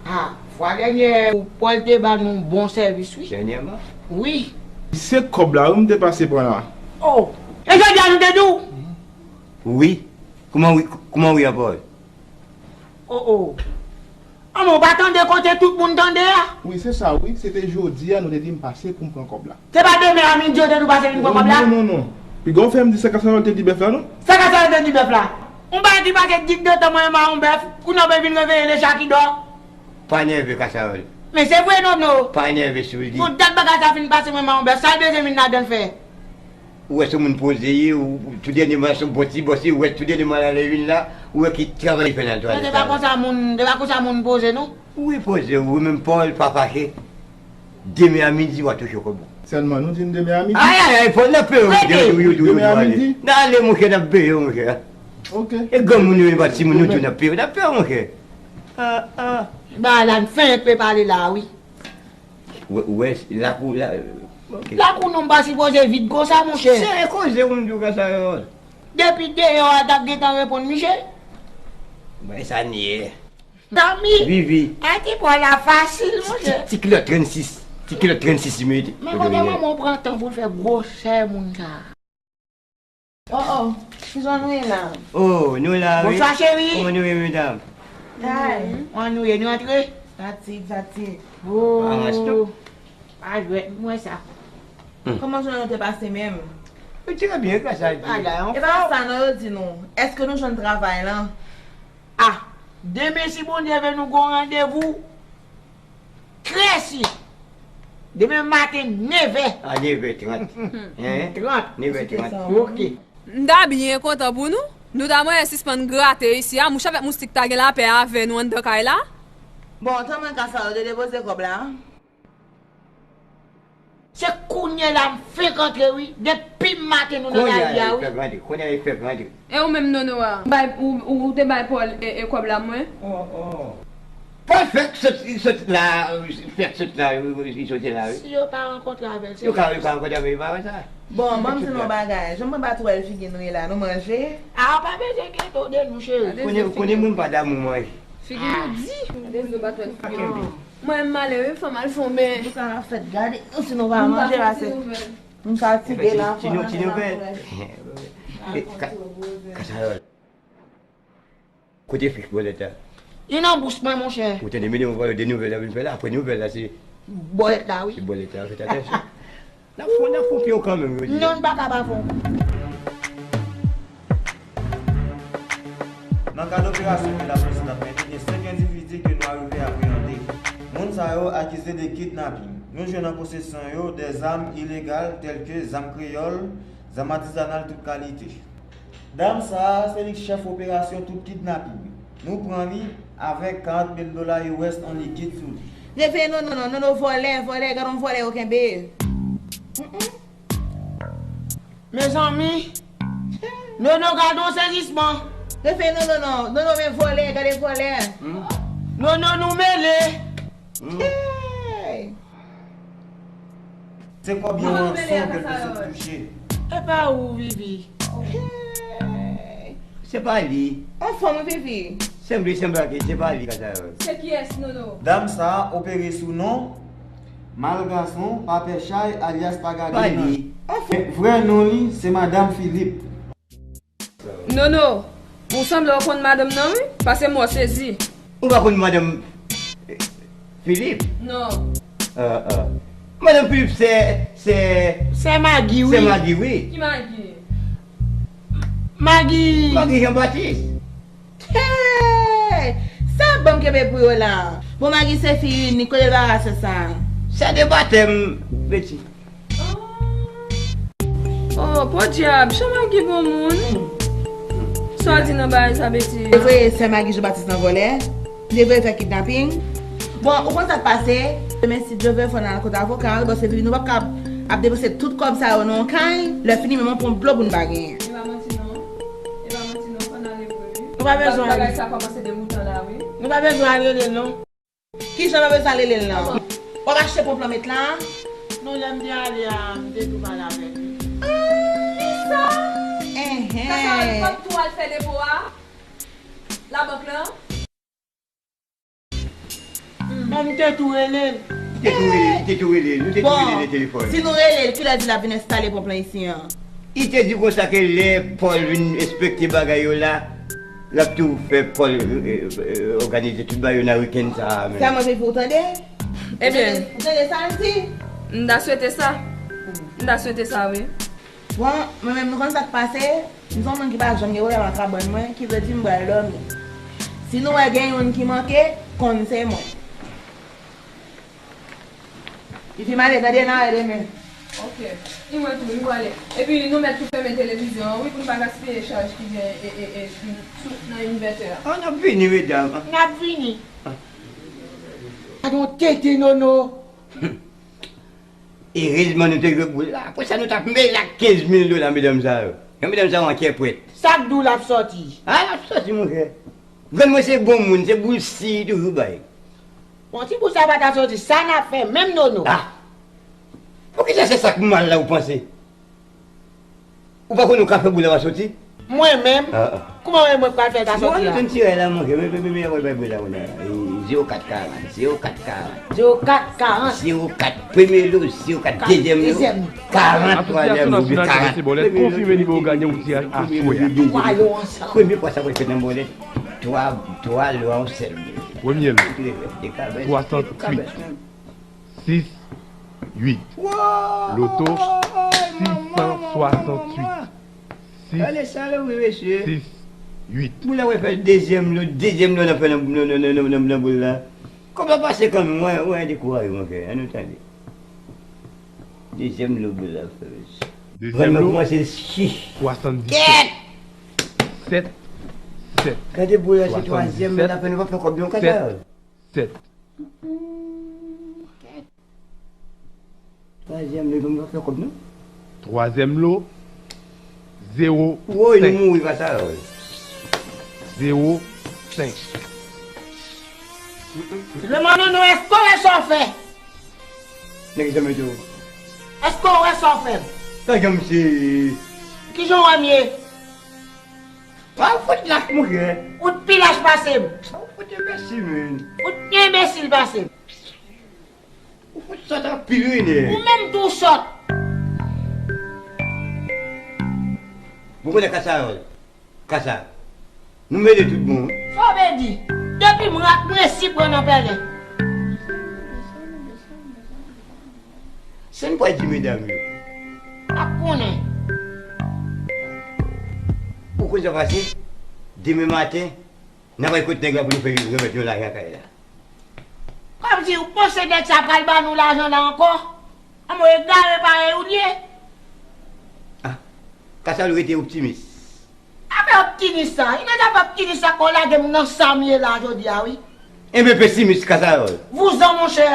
Ah, fwa dènyè, Pòl te ba nou bon sèvis, wi. Dènyèman? Wi. Se kòb la, wi, m te pase pran la. Oh, e jodi a nou te di w? Wi. Kòman wi, kòman wi a Pòl? Oh, oh. Anmè, ou pa tande kote tout moun tande a? Wi, se sa, wi. Se te jodi a, nou te di m pase pou m pran kòb la. Se pa demen a midi yo te di w pase vin pran kòb la? Non, non, non. Piga w fè m di sa Kasayòl te di bèf la, non? Sa Kasayòl te di bèf la? Yon bagay ki pase dik de tan mwen ma yon bèf, kounye a w vin reveye le chat qui dort. Pa nève Kasayòl. Men se vre, Nono. Pa nève sou li. Yon dat bagay sa fin pase mwen ma yon bèf, sa l bezwen vin ladan l fè? Ou wè se moun poze ye, ou, ou, tou dènyèman se yon bon ti bòs, ou wè tou dènyèman l ale vin la, ou wè ki travay li fè nan twalèt la. Se pa konsa moun, se pa konsa moun poze, non. Wi, poze, ou menm Pòl, pa fache. Demen a midi, w a touche kòb ou. Sèlman, nou di n demen a midi. Ay, ay, ay, Pòl, n ap peye w, monchè. Demen a midi? N ale, monchè, n ap peye w, monchè. Ok. E granmoun yo, e pa timoun, nou tou n ap peye w, n ap peye w, monchè. Ah, ah. Ba la, n fenk pe pale la, wi. Ou wè, ou wè, lakou, la, ok. Lakou nou pa sipoze vid konsa, monchè. Sere koze, ou m di w konsa yo. Depi deyò a t ap gentan reponn misye. Mwen sa n ye. Zanmi. Vivi. Ay, ti bò la fasil, monchè. Ti, ti kilòt trannsis. Ti kilòt trannsis li mete. Men kote manman w pran tan pou l fè gwosè moun sa? Oh, oh, kijan nou ye la? Oh, nou la, wi. Bonswa, cheri. Kòman nou ye, medam? Kay. Kòman nou ye, nou antre? Fatig, fatig. Oh. Pa jwèt, m wè sa. Hmm. Kòman jounen nou te pase menm? Wi, trè byen, gras a Dye. E pa sa non yo di nou. Èske nou jwenn travay lan? Ah, demen si Bondye vle nou gon randevou. Trè si. Demen maten nevè. A nevè trant. Hein? Trant. Nevè trant. Ok. M ta byen kontan pou nou. Nou ta mwen sispann grate isi a. Mouch avèk moustik ta gen lapè avè nou anndan kay la. Bon, tan mwen ka sa yo te depoze kòb la. Se kounye la m fenk antre wi. Depi maten nou nan lari a wi. Kounye a li fèk rantre. Kounye a li fèk rantre. E ou menm Nono a? Bay, ou, ou, ou te bay Pòl e, e kòb la mwen? Oh, oh. Pòl fèk sot, sot la, fèk sot la, li soti la wi. Si yo pa rankontre avè l, se yo ka, yo ka rankontre avè l, pa wè sa? Bon, ban m di nou yon bagay. Jan mwen pa twò wè figi nou ye la, nou manje? A, pa bezwen enkyete w de nou, cheri. Konnen, konnen mwen pa damou manje. Figi nou di. Gade nou pa twò figi nou. Mwen m ale wi, fò m al fè yon ben. Nou ka fèt gade nou si nou pa manje, pase nou fatige la, fò n al fè laprès. Kasayòl. Kote fich bòlèt la? Li nan bouch mwen, monchè. Ou tande, men de nouvèl la vin fè la, apre nouvèl la se bòlèt la, wi. Se bòlèt la, fèt atansyon. N ap fon, n ap fon pye w kanmenm, yo di. Non, n pa ka pa fon. Nan kad operasyon ke lapolis t ap mennen, gen senk endividi ke nou arive apreyande. Moun sa yo akize de kidnaping. Nou jwenn an posesyon yo de zam ilegal tèlke zam kreyòl, zam atizanal tout kalite. Dam sa a, se li k chèf operasyon tout kidnaping. Nou pran li avèk karant mil dola U S an likid sou li. Reveye non, non, non, non, non, vòlè, vòlè, gade yon vòlè yo kenbe. Mm, mm. Mezanmi, Nono gade yon sezisman. Reveye non, non, non, non, non, men vòlè, gade vòlè. Hmm? Nono nou mele. Hmm. Hey! Se kòb yon ranson ke l te sot touche. E pa ou, Vivi. Hey. Se pa li. Anfòm, wi, Vivi. Sanble, sanble ke se pa li, Kazayòl. Se kiyès, Nono? Dam sa a opere sou non Malgason, Papè Chay, alyas Paga Grenn. Pa li. Anfòm. Vrè non li, se Madanm Filip. Nono, ou sanble w konn madanm nan, wi, paske m wè w sezi. Ou pa konn madanm, eh, Filip? Non. Ah, ah. Madanm Filip se, se, sè Magi, wi. Sè Magi, wi. Ki Magi? Magi. Magi Jean Baptiste. Hey! Sa banm kenbe pou yo la. Bon, Magi se fi inik, kote l pa rasyè sa? Sè de batèm, Beti. Oh, podyab, chan Magi bon moun. Sa w di nan bagay sa, Beti? Li voye sè Magi Jean Baptiste nan vòlè. Li voye fè kidnaping. Bon, ou konn sa k pase? Demen, si Dye vle, fò n al kot avoka, wi, paske nou p ap ka ap depanse tout kòb sa yo nan yon kay, lè fini, menm yon ponp dlo pou n pa genyen. E pa manti non. E pa manti non, fò n ale vre, wi. Nou pa bezwen ale. Bagay sa kòmanse degoute la, wi. Nou pa bezwen al rele l non. Kijan nou bezwen al rele l lan? W ap achte ponp lan met la? Non, lè m te ale a, m te tou pale avè l. Ah, kisa? Enhen. Sa sa, w ap tou al fè depo a? Labank lan? Bon, m te tou rele l. Li te tou rele, li te tou rele, nou te tou rele nan telefòn. Bon, si nou rele l, kilè di l ap vin enstale ponp lan isi an? Li te di konsa ke lè Pòl vin enspekte bagay yo la, l ap tou fè Pòl, eh, eh, òganize tout bagay yo nan wikenn sa a menm. Sèlman se pou w tande? Ebyen, ou tande sa l di? M ta swete sa. M ta swete sa, wi. Bon, mwen menm, nou konn sa k pase? M se yon moun ki pa janm gen pwoblèm ak kabann mwen, ki vle di m pral dòmi. Si nou wè gen youn ki manke, konn se mwen. Li fin ale, tande, n a wè demen. Ok. Li mwen tou, li prale. Epi nou mèt tou fèmen televizyon an, wi, pou n pa gaspiye chaj ki gen e, e, e, sou, nan envètè a. Ah, n ap vini, medam. N ap vini. Gade yon tete, Nono. Erezman nou te jwe boul la. Apre sa, nou t ap mele ak kenz mil dola, medam sa yo. Jan medam sa yo an kèpwèt. Sa k di w l ap sòti? Ah, l ap sòti, monchè. Grann mwen se bon moun, se boul si li toujou bay. Bon, ti boul sa pa ta sòti, sa n ap fè menm, Nono? Ah! Poukisa se sa k mal la ou panse? Ou pa konnen ou ka fè boul la pa soti? Mwen menm? Ah, ah. Kouman mwen, mwen pral fè l pa soti a? Bon, nou jwenn ti ray la, monchè. Men, men, men, men, men, men, men, la, men, eh, zewo kat karant, zewo kat karant. Zewo kat karant. Zewo kat, premye lo, zewo kat, dezyèm lo, dezyèm lo. Karant, twazyèm lo, karant. Asosyasyon Nasyonal Pwofesyonèl Bòlèt konfime nimewo ganyan pou tiraj aswè a. Twa lo ansanm. Premye fwa sa pral fèt nan bòlèt, twa, twa lo a yon sèl moun. Premye lo, swasanntuit. Sis uit. Loto, sis san swasanntuit. Sis, sis uit. Moun la wè fè dezyèm lo, dezyèm lo nan fè nan, nan, nan, nan, nan, nan boul la. Kòb la pase kanmenm, mwen, mwen dekouraje, monchè. Ann nou tande. Dezyèm lo boul la fè, mesye. Dezyèm lo, kòmanse chich. Swasanndisèt. Kèt! Sèt, sèt. Gade boul la, se twazyèm lo n ap fè, nou p ap fè kòb non, Kazayòl. Sèt. Twazyèm lo, nou p ap fè kòb non. Twazyèm lo, zewo senk. Woy, nou mouri, Kazayòl. Zewo senk. Lemannono, èske w wè sa w fè? Nèg janm ede w. Èske w wè sa w fè? Sa janm se. Kijan w wè m ye? Pa fout lach, monchè. Ou t pi lach pase m. Pa fout enbesil, menn. Ou t pi enbesil pase m. Ou fout sòt anpil, wi, nèg. Ou menm tou w sòt. Ou konnen Kazayòl. Kasa. Nou mele tout bon, wi. Sa w vle di? Depi m rat, m resi pran nan pèlen. Sa n pral di medam yo? N ap konnen. Ou konn sa pase? Demen maten, n ap al kot nèg la pou nou fè remèt yon lajan kay la. Kòmsi ou panse nèg sa pral ban nou lajan la ankò? Anmwe egare parèy ou l ye. Ah, Kasa, ou rete optimis. Afè optimis sa, inèdap optimis sa k lage m nan sa m ye la jodi a, wi. Enben pesimis, Kasa. Vouzan, monchè.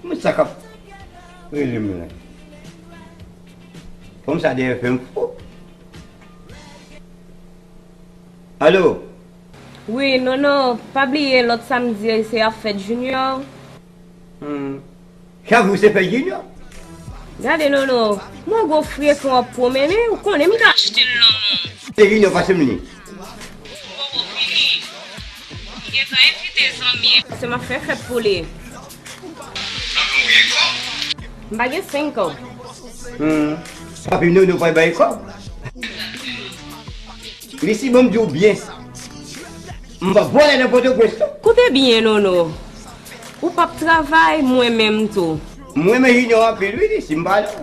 Moun sa k ap rele m la. Fanm sa dèyè fè m fou. Alo? Wi, Nono, pa bliye lòt samdi se ap fèt Junior. Hmm. Chak jou se fèt Junior? Gade Nono, mwen gwo frekan w ap pwomennen, ou konnen m ka achte l nan men w. Te vini w pase m li. Ou poko vini. M gentan envite zanmi. Paske m ap fè fèt pou li. M pa gen senk kòb. Hmm. Papi Nono pa bay kòb. Li si bon m di w byen. M p ap vòlè nan Pòtoprens non. Koute byen Nono. Ou p ap travay, mwen menm tou. Mwen renmen Junior anpil wi, li si m pale w.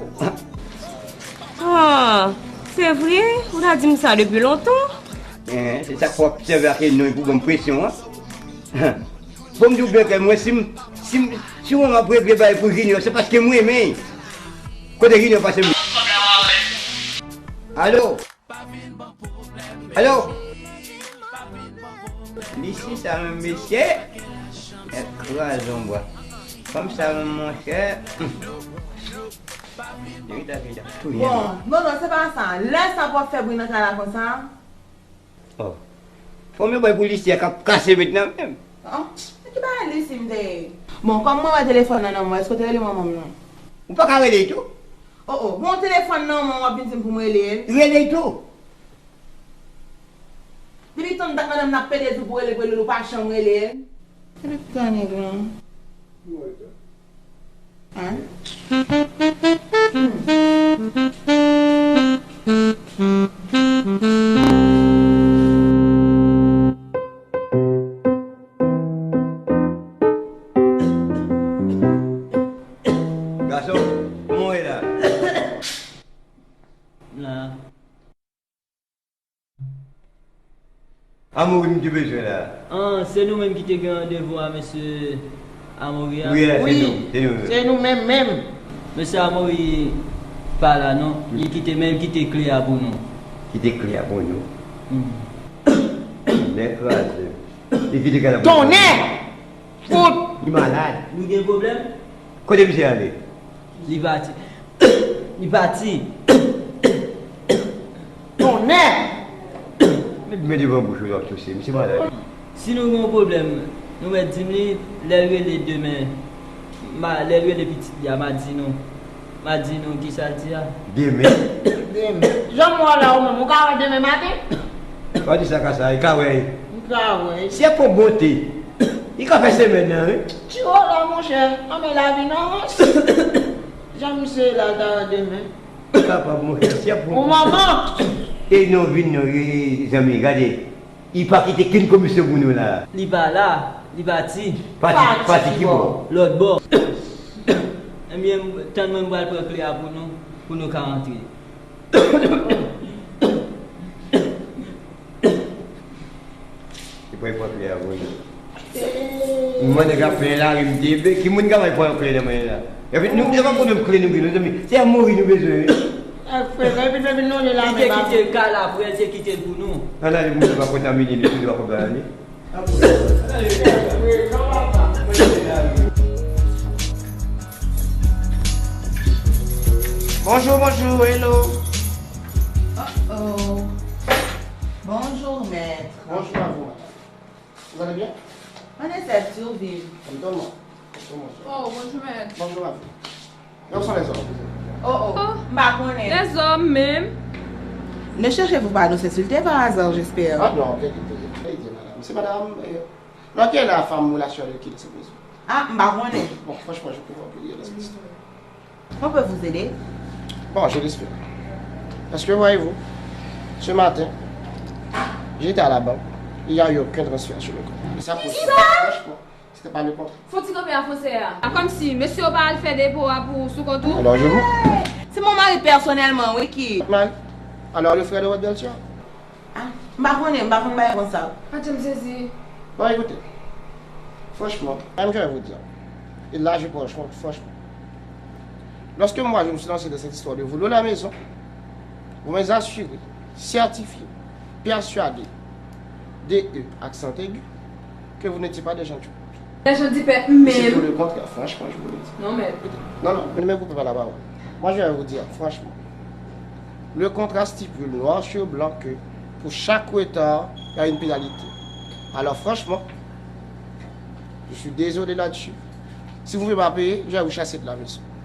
Ah, se vre? Ou ta di m sa depi lontan? Eh, se sa k fè w ap sèvi ak non pou ban m presyon an. Bon, m di w byen klè, mwen, si m, si m, si mwen m ap regle bagay pou Junior, se paske m renmen l. Kote Junior pase m? Alo? Alo? Lisi sa menm, mesye? Ekrazon bwa. Fanm sa menm, monchè. Bon, non, non, se pa sa. Lè sa pou ap fè bri nan kay la konsa? Oh. Fò m bay pou Lisi a k ap kase met nan menm. Oh, men ki bagay Lisi m te ye? Bon, kòm mwen wè telefòn nan nan men w, èske w te rele manman m nan? Ou pa ka rele l tou? Oh, oh, bon, telefòn nan men w, w ap vin di m pou m rele l? Rele l tou. Depi tann dat madanm nan ap pede di w pou rele l, pou rele l, ou pa janm rele l? Rele tan nèg lan. Hein? Gason, kòman w ye la? La. Amory m te bezwen la. Ah, se nou menm ki te gen randevou a mesye Amory a? Wi, se nou, se nou menm. Se nou menm menm. Mesye Amory pa la non. Li kite, men li kite kle a pou nou. Kite kle a pou nou? Hmm. Nèg kraze. Li kite kle a pou nou. Tonnè! Fout! Li malad. Nou gen pwoblèm? Kote misye ale? Li pati. Li pati. Tonnè! Met men devan bouch ou, w ap touse. Misye malad. Si nou gen yon pwoblèm, nou mèt di m li, lè l rele demen, ma, lè l rele pitit li a, m a di nou. M a di nou kisa l di a. Demen? Demen. Jan m wè w la, ou menm, ou ka wè demen maten? Pa di sa ka sa, li ka wè. M ka wè. Se pou bonte. Li ka fè semèn nan, wi. Ti o la, monchè. Anben lavi nan rans. Jan misye la, l ta wè demen. Kapab, monchè, se pou. Ou manman! E non, vin non, e, e, zanmi, gade. Li pa kite kenn komisyon pou nou la. Li pa la, li pati. Pati, pati ki bò? Lòt bò. Ebyen, tann mwen, m pral pran kle a pou nou, pou nou ka antre. Li pral pran kle a pou nou. Mwen nèg ap plenyen lari m te be, ki moun k ap al pran yon kle nan men la? Epi nou, se pa pwoblèm kle nou gen, non, zanmi. Se Amory nou bezwen, wi. Ak frè, epi, epi nou li la. Li te kite l kay la, apre l te kite l pou nou. Ann ale pou nou pa kontamine li, pou li pa kontamine. Bonjour, bonjour, hello. Oh, oh. Bonjour, maître. Bonjour à vous, madame. Vous allez bien? On essaie de survivre. Comme tout le monde. Comme tout le monde. Oh, bonjour, maître. Bonjour à vous. Où sont les hommes? Oh, oh, m pa konnen. Lèzòm menm. Ne cherchez-vous pas à nous insulter par hasard, j'espère? Ah non, quelle idée, quelle idée, madame. C'est madame, euh, dans quelle femme relation avec qui c'est besoin? Ah, m pa konnen. Bon, franchement, je peux pas vous dire dans cette histoire. On peut vous aider? Bon, je l'espère. Parce que voyez-vous, ce matin, j'étais à la banque, il n'y a eu aucun transfert sur le compte. Et ça, pour franchement, c'était pas le contrat. Fò ti kanpe a franse a. A kòmsi, mesye yo pa al fè depo a pou sou kont ou? Alors, je vous. Se mon mari pèsonèlman, wi, ki. Votre mari? Alors, le frère de votre belle-sœur? Ah, m pa konnen, m pa konn bagay konsa. Atè m sezi. Bon, écoutez, franchement, même je vais vous dire, et là, je parle franchement, lorsque moi, je me suis lancé dans cette histoire de voler la maison, vous m'avez assuré, certifié, persuadé, D E, accent aigu, que vous n'étiez pas des gens du peuple. Des gens du peuple, même. C'est pour le contraire, franchement, je vous le dis. Non, mais. Non, non, ne me coupez pas la parole. Moi, je vais vous dire, franchement, le contrat stipule noir sur blanc que pour chaque retard, il y a une pénalité. Alors, franchement, je suis désolé là-dessus. Si vous ne pouvez pas payer, je vais vous chasser de la maison.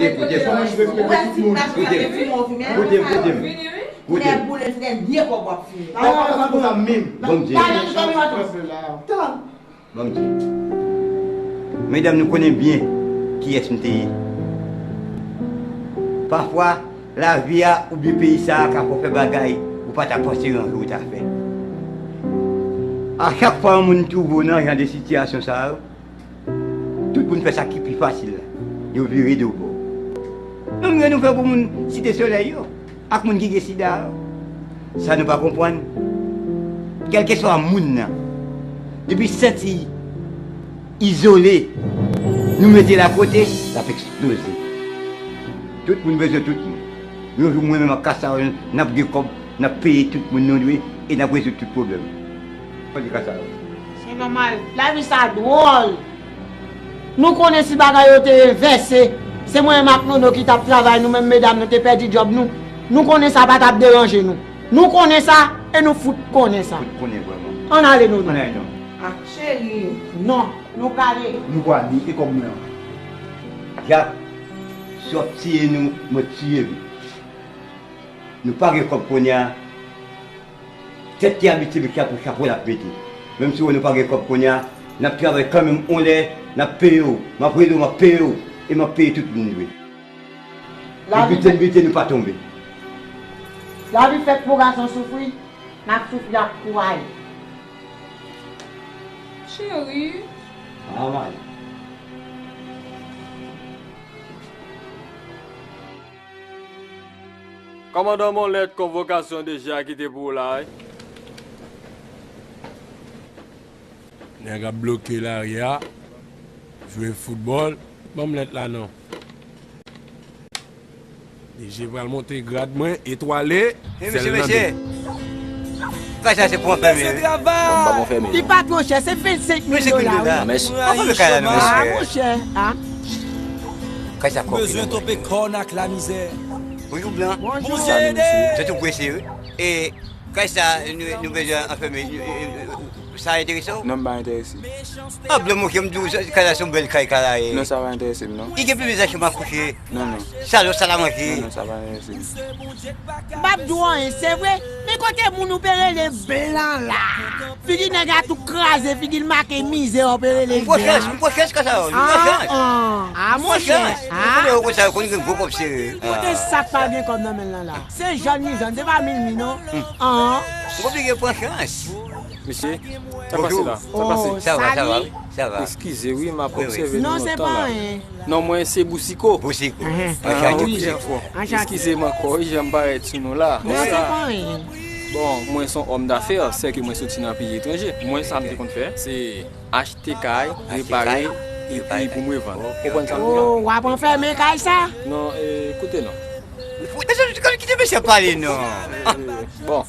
Ekoute, ekoute, ekoute. Koute m, koute m. Koute m. Koute m. Bon, Dye. Bon, Dye. Medam, nou konnen byen kiyès m te ye. Pafwa, lavi a oubyen peyi sa a ka fè w fè bagay ou pa ta panse yon jou ou ta fè. A chak fwa yon moun twouve w nan jan de sitiyasyon sa yo, tout moun fè sa ki pi fasil la. Yo vire do bò. Menm jan nou fè pou moun Site Solèy yo, ak moun ki gen sida yo. Sa nou pa konprann, kèlkeswa moun nan, depi santi izole, nou mete l akote, l ap eksploze. Tout moun bezwen tout moun. Yon jou mwen menm ak Kasawòl, n ap gen kòb, n ap peye tout moun nou dwe e n ap rezoud tout pwoblèm. Kote Kasawòl? Se nòmal. Lavi sa dwòl. Nou konnen si bagay yo te envèse, se mwen menm ak Nono ki t ap travay, nou menm medam nou te pèdi djòb nou. Nou konnen sa pa t ap deranje nou. Nou konnen sa e nou fout konnen sa. Fout konnen vrèman. Ann ale, Nono. Ann ale non. Ah, cheri. Non, nou prale. Nou prale, e kòb mwen an? Jak, si w ap tiye nou, mwen tiye m. Nou pa gen kòb kounye a. Tèt ki abitye mete chapo, chapo l ap mete. Menm si w wè nou pa gen kòb kounye a, n ap travay kanmenm, yon lè n ap peye w. M ap rele w, m ap peye w, e m ap peye tout moun dwe. E biten biten nou pa tonbe. Lavi fèt pou gason soufri, n ap soufri ak kouraj. Cheri. Ah, man. Kòmandan, yon lèt konvokasyon D G a kite pou ou la, wi. Nèg ap bloke lari a, jwe foutbòl. Ban m lèt la non. D G pral monte grad mwen, etwale, sèl nan men. Kay sa se pou anfèmen wi. Bon, m pa pou anfèmen. Li pa twò chè, se vennsenk mil dola wi. Anfèmen kay la non. Ah, monchè, ah. Kay sa kòk bezwen tonbe kòn ak lamizè. Bonjou, Blan. Bonjou. Salut, mesye. Se tou prese wi. E kay sa nou, nou bezwen anfèmen. Sa enterese w? Non, m pa enterese. Ah, Blan, monchè, m di w, kay la se yon bèl kay, kay la ye. Non, sa pa enterese m non. Li gen plizyè chanm a kouche. Non, non. Salon, sal a manje. Non, non, sa pa enterese m. M p ap di w anyen, se vre. Men kote moun ou pe rele Blan la? Figi nèg la tou kraze, figi l make mizè, w pe rele l Blan. M pran chans, m pran chans konsa, m pran chans. Ah, ah, monchè. Ou konnen yo konsa, yo konn gen gwo kòb serye. Kote sa k pa gen kòb nan men l lan la? Se jòn li jòn, se pa mil mi non. Ah. M oblije pran chans. Mesye, sa pase la? Sa pase? Sa va, sa va, wi. Sa va. Eskize wi, m ap obsève nou lontan la. Non, se pa anyen. Non, mwen se Bousiko. Bousiko. Eskize m ankò wi, jan m parèt sou nou la. Non, se pa anyen. Bon, mwen se yon òm dafè, sèke mwen soti nan peyi etranje. Mwen, sa m te konn fè, se achte kay, repare, epi pou mwen vann. Konprann sa m di la? Oh, w ap anfèmen kay sa? Non, e, koute non. Kite mesye pale non. Bon,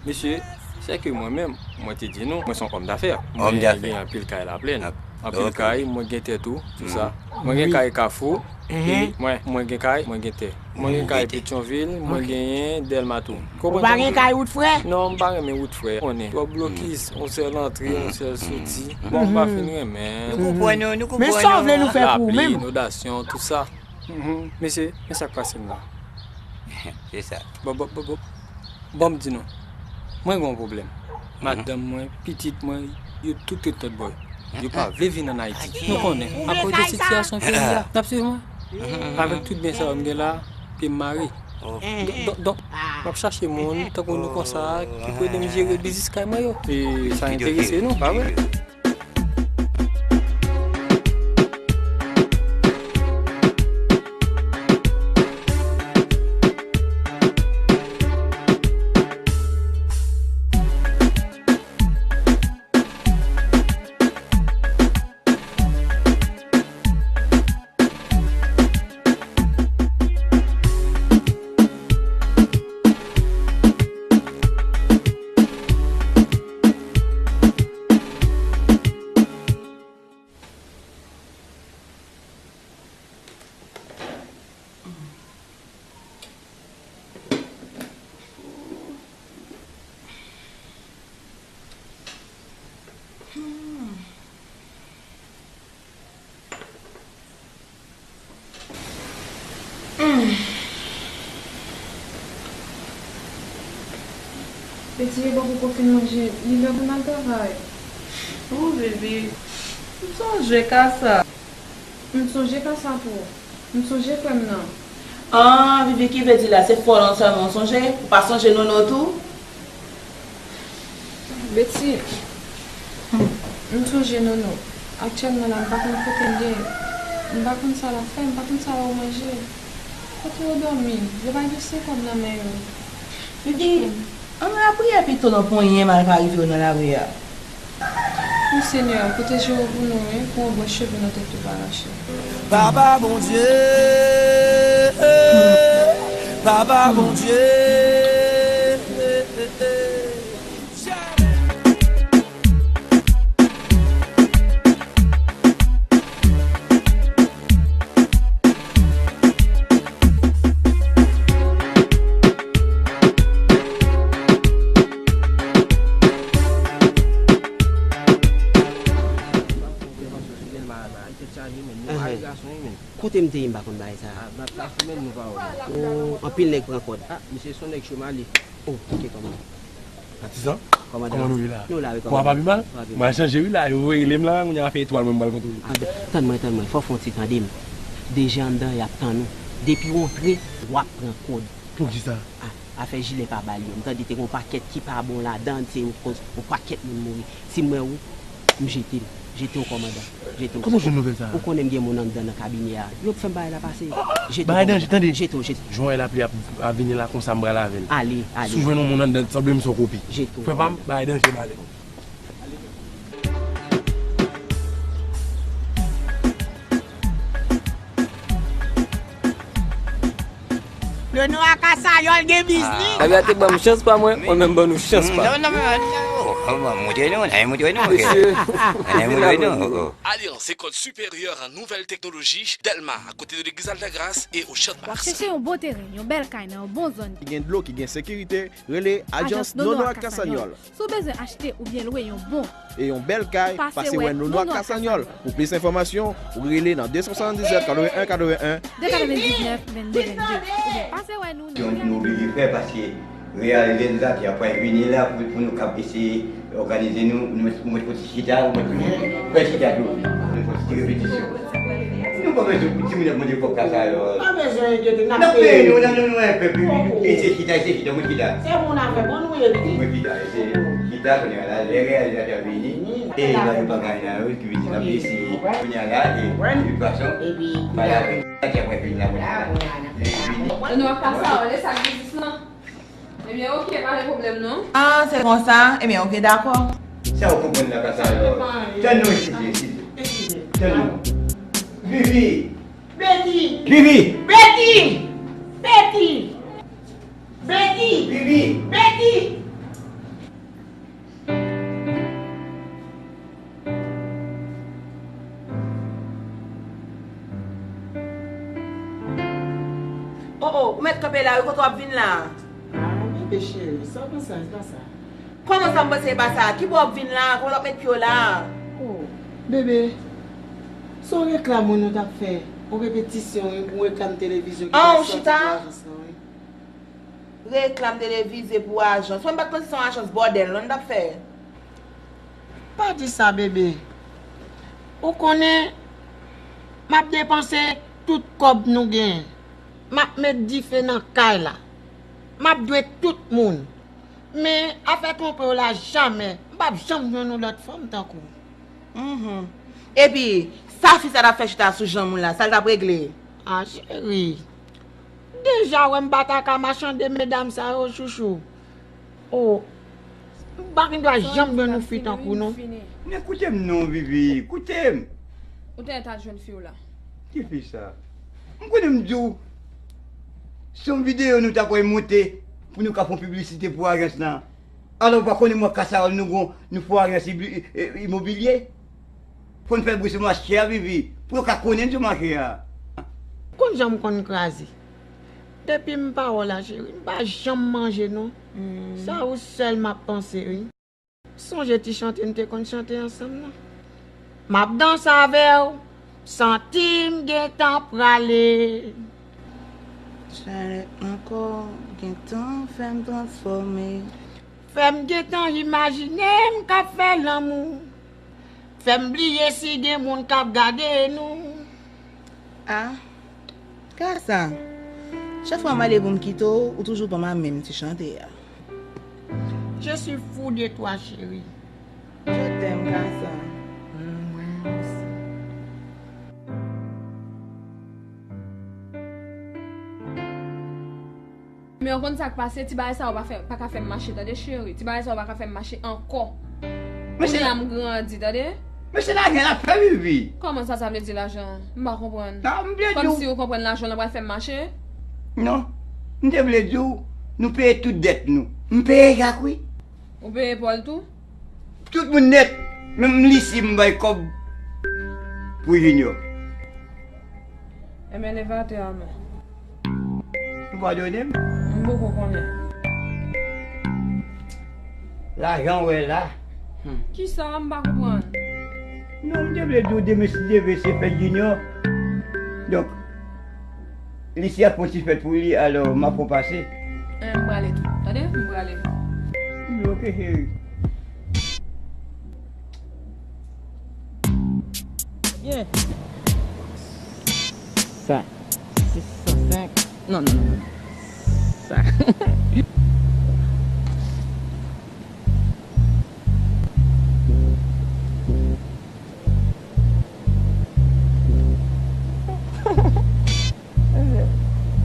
mesye, sèke mwen menm, mwen te di nou, mwen se yon òm dafè. Mwen gen anpil kay Laplèn. Anpil kay, mwen gen tè tou, tou sa. Mwen gen kay Kafou, e mwen, mwen gen kay, mwen gen tè. Mwen gen kay Petyonvil, mwen genyen Dèlma tou. Ou pa gen kay wout frè? Non, m pa renmen wout frè. Konnen, twòp blokis, yon sèl antre, yon sèl soti. Bon, m pa fin renmen. Nou konprann nou, nou konprann nou. Men sa w vle nou fè pou ou menm? Lapli, inondasyon, tou sa. Mesye, men sa k pase m la. Se sa. Bon, bon, bon, bon. Bon, m di nou. Mwen gen yon pwoblèm. Madanm mwen, pitit mwen, yo tout ret lòtbò. Yo pa vle vin ann Ayiti. Nou konnen, akoz de sitiyasyon peyi a. N ap swiv mwen. Avèk tout byen sa yo m gen la, pye m mare. Donk, donk, donk, m ap chache moun tankou nou konsa ki pou ede m jere biznis kay mwen yo. E sa enterese nou, pa vre? Beti, e bò pou w fin manje, li lè pou n al travay. O, Vivi, m sonje ka sa. M sonje ka sa tou. M sonje frè m nan. Ah, Vivi, ki vle di la, se Fòlòn sèlman w sonje? Ou pa sonje Nono tou? Beti, m sonje Nono. Aktyèlman la, m pa konn kote l ye. M pa konn sa l ap fè, m pa konn sa l ap manje. Kote yo dòmi? Yo pa gen senkòb nan men yo. Vivi, ann lapriyè pito non, pou anyen mal pa rive yo nan lari a. Wi, Senyè, pwoteje yo pou nou, wi, pou yon branch cheve nan tèt yo pa rache. Papa Bondye, Papa Bondye. Ou gen yon konpreyansyon sou Fidelma la, tèt chaje, men. Mari gason, wi, men. Kou Te m te ye, m pa konn bagay sa. Ah, m ap ta fou menm, nou pa wè. Oh, anpil nèg pran kòd. Ah, misye se yon nèg cho m ale. Oh, ok, kòmandan. Patizan, kòmandan, kòman nou ye la? Nou la, wi, kòmandan. Kòman pa pi mal? Pa pi mal. Mwen chanje wi la, yo voye rele m la, kounye a fè etwal mwen m pral kontre. Ah, tann mwen, tann mwen, fò w fè yon ti tande m. Deja anndan y ap tann ou. Depi w antre, w ap pran kòd. Poukisa? Ah, afè jilè pa ba l yo. M tande te gen yon pakèt ki pa bon ladan, se yon koz, yon pakèt moun mouri. Si m wè ou, m jete l. Jete w kòmandan. Jete w. Kòman w jwenn nouvèl sa a? Ou konnen m gen moun anndan nan kabinè a. Yo k fè m bagay la pase. Jete w kòmandan. Bagay danje, tande. Jete w, jete w. Jan w wè lapli ap, ap vini la konsa m pral avè l. Ale, ale. Si w jwenn yon moun anndan, sanble m se yon kopi. Jete w kòmandan. Frè pa m, bagay danje, m ale. Lenoir Cassayol gen biznis. Abya te ban m chans pa mwen, mwen menm ban nou chans pa m. Non, non, non, non, non, montre nou, n a montre nou, ok. Mesye. N a montre nou, ok. Alliance École Supérieure en Nouvelles Technologies, Dèlma, à côté de l'église Altagrace et au Champ de Mars. W ap chèche yon bon teren, yon bèl kay nan yon bon zòn. Ki gen dlo, ki gen sekirite, rele Ajans Nono ak Kasanyòl. Si w bezwen achte oubyen lwe yon bon e yon bèl kay, pase wè Nono ak Kasanyòl. Pou plis enfòmasyon, ou rele nan de swasanndizèt, katreven en, katreven en, de katrevendiznèf, vennde, vennde, oubyen pase wè nou nan. Nou oblije fè paske reyalite nou sa ki ap pral vini la pou, pou nou kab eseye òganize nou, nou mèt, nou mèt fè ti chita, nou mèt fè chita tou. Nou fè ti repetisyon. Nou pa bezwen pou timoun ap mande kòb kasa yo. Pa bezwen enkyete, n ap peye nou. N ap peye nou, nan nou, nou, pèp, e se chita, e se chita, mwen chita. Se moun afè, bon, nou ye vini. Mwen chita, e se chita, kounye a la, lè reyalizatè vini, e la, yo pa gany la, yo ki vini, n ap eseye. Kounye a la, e, de tout fason, epi, pa la, ki apre vini la, kounye a la. E vini. Nou ap pase a, lè sa biznis lan. Ebyen, oke, pa gen pwoblèm non. Ah, se konsa? Ebyen, oke, dakò. Sa w konprann nan ka sa yo? Tann nou isit, isit. Tann nou. Vivi! Betty! Vivi! Betty! Betty! Betty! Vivi! Betty! Oh, oh, ou mèt kanpe la wi, kote w ap vin la? Ah, bebe cheri, sa w panse a, se pa sa. Kòman sa m panse e pa sa? Ki bò w ap vin la? Kòman w ap met pye w la? Oh, bebe, se yon reklam wi nou t ap fè. Yon repetisyon wi, pou reklam televizyon ki ta sòti pou ajans lan wi. Reklam televize pou ajans. Mwen m pa t panse se yon ajans bòdèl non n t ap fè. Pa di sa, bebe. Ou konnen, m ap depanse tout kòb nou genyen. M ap met dife nan kay la. M ap dwe tout moun. Men, afè twonpe w la, jamè. M p ap janm jwenn yon lòt fanm tankou w. Mhm. Epi, sa fi sa t ap fè chita sou janm ou la, sa l t ap regle? Ah, cheri. Deja, wè m pa ta ka machande medam sa yo, chouchou. Oh, m pa gen dwa janm jwenn yon fi tankou w non. Men koute m non, Vivi, koute m. Ou te ta jwenn fi w la. Ki fi sa? M konnen m di w, se yon videyo nou ta pral monte pou nou ka fè yon piblisite pou ajans lan. Alò, ou pa konnen mwen Kasayòl nou gon, nou fè yon ajans ibli-, e, e, imobilye? Fò n fè bri sou mache a, Vivi, pou yo ka konnen n sou mache a. Konn jan m konn kraze. Depi m pa wè w la, cheri, m pa janm manje non. Sa ou sèl m ap panse, wi. Sonje ti chante n te konn chante ansanm nan. M ap danse avè w, santi m gentan prale. Chalè ankò gentan fè m transfòme. Fè m gentan imajine m k ap fè lanmou. Fè m bliye si gen moun k ap gade nou. Ah, Kasa, chak fwa m ale pou m kite w, ou toujou ban m a menm ti chante a. Je suis fou de toi, chérie. Je t'aime, Kasa. Mwen osi. Men w konn sa k pase, ti bagay sa yo pa fè, pa ka fè m mache, tande cheri. Ti bagay sa yo pa ka fè m mache ankò. Kounye a m grandi, tande. Men se lajan l ap fè, Vivi. Kòman sa, sa vle di lajan? M pa konprann. Sa m vle di w. Kòmsi ou konprann lajan w pral fè m mache? Non. M te vle di w, nou peye tout dèt nou. M peye Jack, wi. Ou peye Paul tou? Tout moun nèt. Menm Lisi m bay kòb pou Junior. Enben, leve atè a non. Ou padone m? M poko konnen. Lajan w wè la. Hmm. Kisa? M pa konprann. Non, m te vle di w demen si Dye vle se fèt Junior. Donk, Li si ap fè yon ti fèt pou li, alò, m ap fè w pase. Eh, m prale tou. Tande? M prale. Wi, oke, cheri. Byen. Sa. Sis san senk. Non, non, non, non. Sa.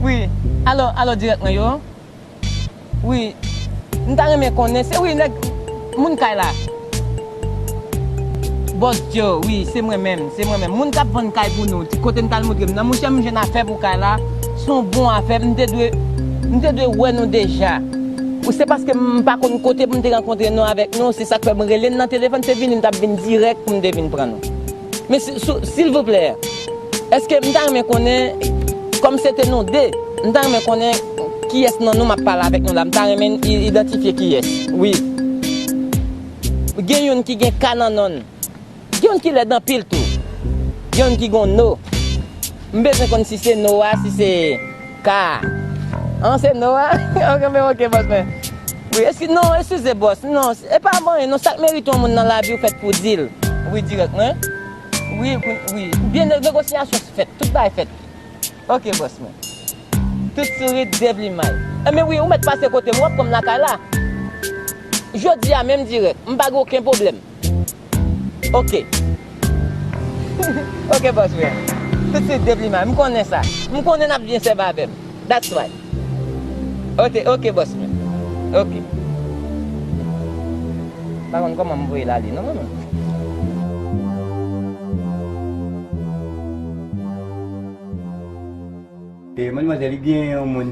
Wi. Alo, alo, dirèk mwen yo. Wi. M ta renmen konnen, se wi nèg moun kay la. Bòs Joe, wi, se mwen menm, se mwen menm. Moun k ap vann kay pou nou, kote n t al montre m nan, monchè, m jwenn afè pou kay la. Se yon bon afè, m te dwe, m te dwe wè nou deja. Ou se paske m pa konn kote pou m te rankontre nou avèk nou, se sa k fè m rele n nan telefòn, se vini m t ap vin dirèk pou m te vin pran nou. Men si, si, silvouplè, èske m ta renmen konnen, kòm se te nou de, m ta renmen konnen kiyès nan nou m ap pale avèk nou la, m ta renmen i-, idantifye kiyès. Wi. Gen youn ki gen K nan non l. Gen youn ki lèd anpil tou. Gen youn ki gon no. M bezwen konn si se no a, si se K a. An, se no a? Ok, men ok, bòs mwen. Wi, eski, non, eskize bòs. Non, e pa manyen, non, sa k merite yon moun nan lavi w fèt pou di l. Wi, dirèk mwen. Wi, wi, wi. Byen, negosyasyon fèt, tout bagay fèt. Ok, bòs mwen. Tout sourit, de plimay. Enben wi, ou mèt pase kote m, w ap pran m lakay la. Jodi a menm dirèk, m pa gen okenn pwoblèm. Ok. Ok, bòs mwen. Tout sourit, de plimay. M konnen sa. M konnen n ap byen sèvi avè m. That's right. Ok, ok, bòs mwen. Ok. M pa konn kòman m voye l ale, non, non, non. E, madmwazèl, li gen yon moun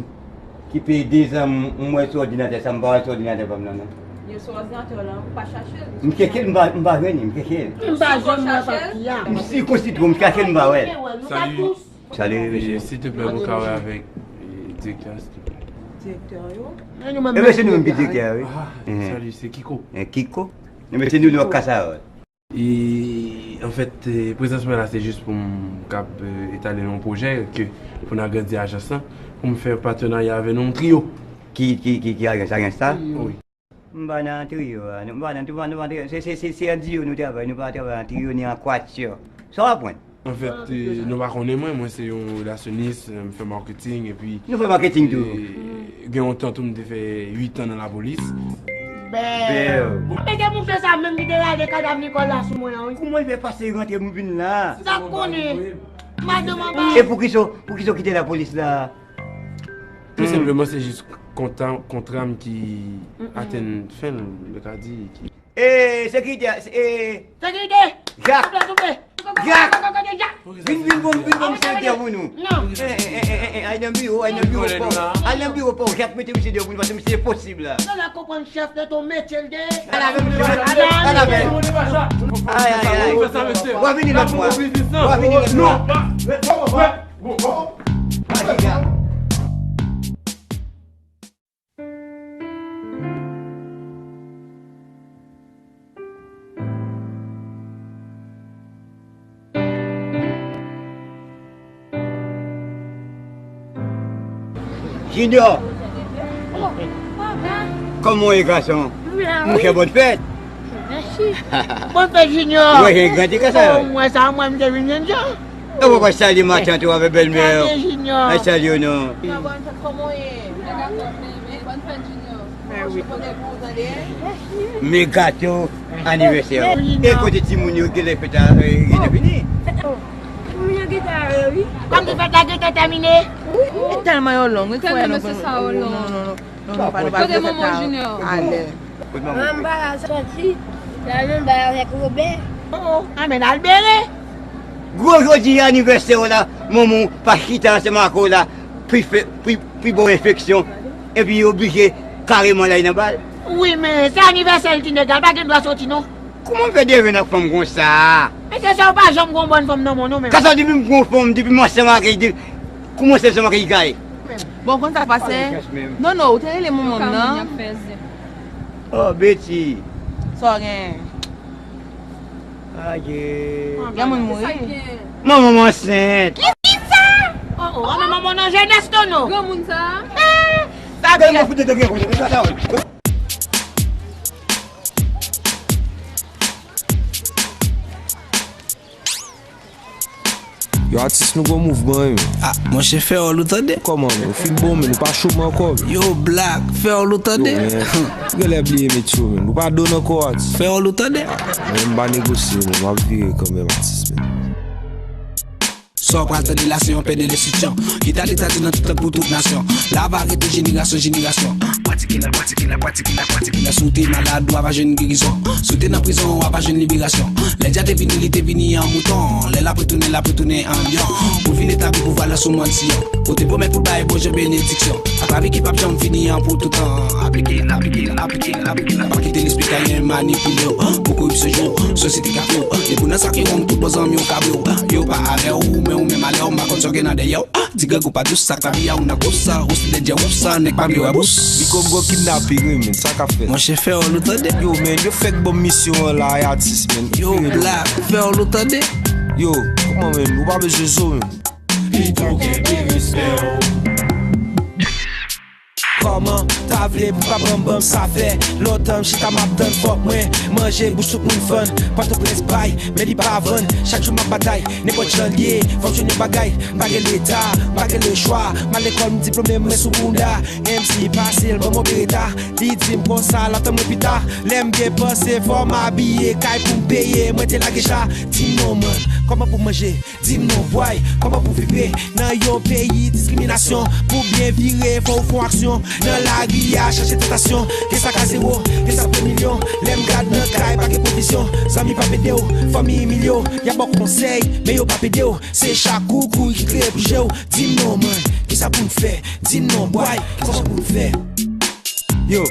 ki peye de zan m, m wè sou òdinatè sa, m pa wè sou òdinatè pa m nan, non. Li sou òdinatè w lan, ou pa chache l? M chèche l, m pa, m pa jwenn li, m chèche l. M pa jwenn mwen, papi a. M sikonsitwe, m chache l, m pa wè l. Salut. Salut, mesye. Silteplè, mwen ka wè avèk, e, direktè a, silteplè. Direktè yo? E, mesye, nou menm ki direktè a, wi. Ah, salut, se Kiko. E, Kiko? E, mesye, nou, nou ap kase a, wi. E, anfèt, e, prezans mwen la, se jis pou m kab, e, etale yon pwojè ke pou n agrandi ajans lan, pou m fè patnèya avè nou, yon trio. Ki, ki, ki, ki ajans, ajans sa? Wi. M pa nan trio a, nou pa nan, nou pa, nou pa, se, se, se, se an diyo nou travay, nou pa travay an trio ni an kwatyò. Sa w aprann? Anfèt, e, nou pa konnen mwen, mwen se yon relasyonis, e, m fè marketing, epi... Nou fè marketing tou. E, gen yon tan tou, m te fè uit an nan lapolis. Bèl. Bèl. Bon, e te mouche sa menm ki te rale kadav Nicole la sou mwen an, wi. Kouman l fè pase rantre m vin la? Sa konnen. Madanm anba. E poukisa, poukisa w kite lapolis la? Tou senpleman, se jis konta, kontra m ki atenn fen l, m ka di, ki... E, sekirite a, e... Sekirite! Jak! Souple, souple! Jak! Vin, vin ban m, vin ban m chèf deyò pou nou. Non. E, e, e, e, e, al nan biwo, al nan biwo pa w. Al nan biwo pa w, Jak, mete misye deyò pou nou, paske misye enposib la. Non, la konprann chèf de ton metye l de. Al avè m, chèf. Al avè m. Ay, ay, ay. W a vini lòt fwa. W a vini lòt fwa. Bon, bon, bon. Junior! Oh, papa! Kòman w ye, gason? Monchè, bòn fèt! Mèsi. Bòn fèt, Junior! Ou wè jan l grandi konsa? Oh, mwen sa, mwen, m te vin jèn jan. E w pa salye matant ou avèk bèlmè w? Gade Junior. Ay, salye w non. Bòn fèt, kòman w ye? Bòn fèt, Junior. Mè wi. Men gato anivèsè w. E kote timoun yo genlè fèt la, e, gentan fini? Timoun yo gentan ale, wi. Kòm di fèt la gentan tèmine. Wi, tèlman yo long, wi, frè, nou pa, non, non, non. Non, nou pa, nou pa vle fèt la alè. Manman pa ka sòti, la menm bay avèk Wobè. Oh, oh, anben al bere. Gwo jodi anivèsè w la, manman w pa chita ansanm ak ou la, pou fè, pou, pou ba w enfeksyon, epi yo oblije kareman lay nan bal. Wi, men se anivèsè l, ti nèg la, l pa gen dwa sòti non. Kouman w fè devenn ak fanm konsa? Mesye, sa w pa janm gon bòn fanm nan men w non, menm. Kasa depi m gon fanm, depi m ansanm ak li, de, kouman se ansanm ak li kay? Bon, konn sa k pase? Non, non, ou te rele manman m nan. Oh, Betty. Sa w gen? Adje. Gen moun mouri. Manman m ansent. Kisa? Oh, Oh, a men manman nan jenès non non. Granmoun sa. Eh, sa Gade mwen fout de granmoun. Yo atis nou gon mouvman wi men. Ah, monchè fè wòl ou tande. Kòman men, ou fin bon men, nou pa chome ankò men. Yo Black, fè wòl ou tande. Yo men, ou genlè bliye metye w men, nou pa donn ankò atis. Fè wòl ou tande. Men m pa negosye men, m ap vire kanmenm atis men. Sa w pral tande la se yon pè de lenstriksyon ki ta detati nan tout lang pou tout nasyon. La va rete jenerasyon jenerasyon. Pratike la, pratike la, pratike la, pratike la. Si w te malad, w ava jwenn gerizon. Si w te nan prizon, w ava jwenn liberasyon. Lè dja te vini, li te vini an mouton. Lè l ap retounen, l ap retounen an lyon. Pou l vin etabli pouvwa l sou mòn Siyon. Ou te pwomèt pou l bay Bondye benediksyon. Ak lavi ki p ap janm fini an pou toutan. Aplike l, aplike l, aplike l, aplike l. Pa kite lespri Kayen manipile w. Pou koripsyon jwe w, sosyete ka fè w. Depi w nan sa ki wrong, tout bò zanmi w ka bre w. Yo pa avè w, men ou menm avè w. M pa konn sa w gen nan dèyè w. Ti grangou pa dous, sa k lavi a ou nan kous. Ou sou dèdye ou sa, nèg pa vle wè bous. Li konn gon kidnape wi men, sa k ap fèt? Monchè fè wòl ou tande. Yo men, yo fèk ban m misyon an la, ay atis men. Yo Black, fè wòl ou tande. Yo, kòman men, ou pa bezwen zo men. Pito w kenbe respè w. Kòman, ta vle pou pa pran ban m sa fè lontan m chita m ap tann fòk mwen manje bouch tout moun fann Pòtoprens bay men li pa vann chak jou m ap batay nenpòt jan l ye fò m jwenn yon bagay m pa gen leta m pa gen lechwa m al lekòl m diplome mwen sou bounda MC pase l ban m yon bereta li di m konsa l ap tann mwen pita lè m byen panse fò m abiye kay pou m peye mwen te lage cha di m non man kòman pou m manje Di m non bway, kòman pou vibre nan yon peyi diskriminasyon Pou byen vire fò w fon aksyon Nan lari a chache tantasyon Gen sa k a zewo, gen sa k plen milyon Lè m gad nan kay pa gen pwovizyon Zanmi p ap ede w, fanmi imilye w Y ap ba w konsèy, men yo p ap ede w Se chak ou kouri ki kreye pou je w Di m non man, kisa pou n fè Di m non bway, kòman pou n fè Yo,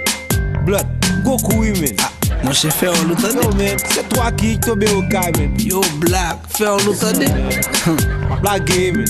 Blood, gwo kou wi men. Ah, monchè fè wòl ou tande. Yo men, se twa ki tonbe yo kay men. Yo Black, fè wòl ou tande. Black gay men.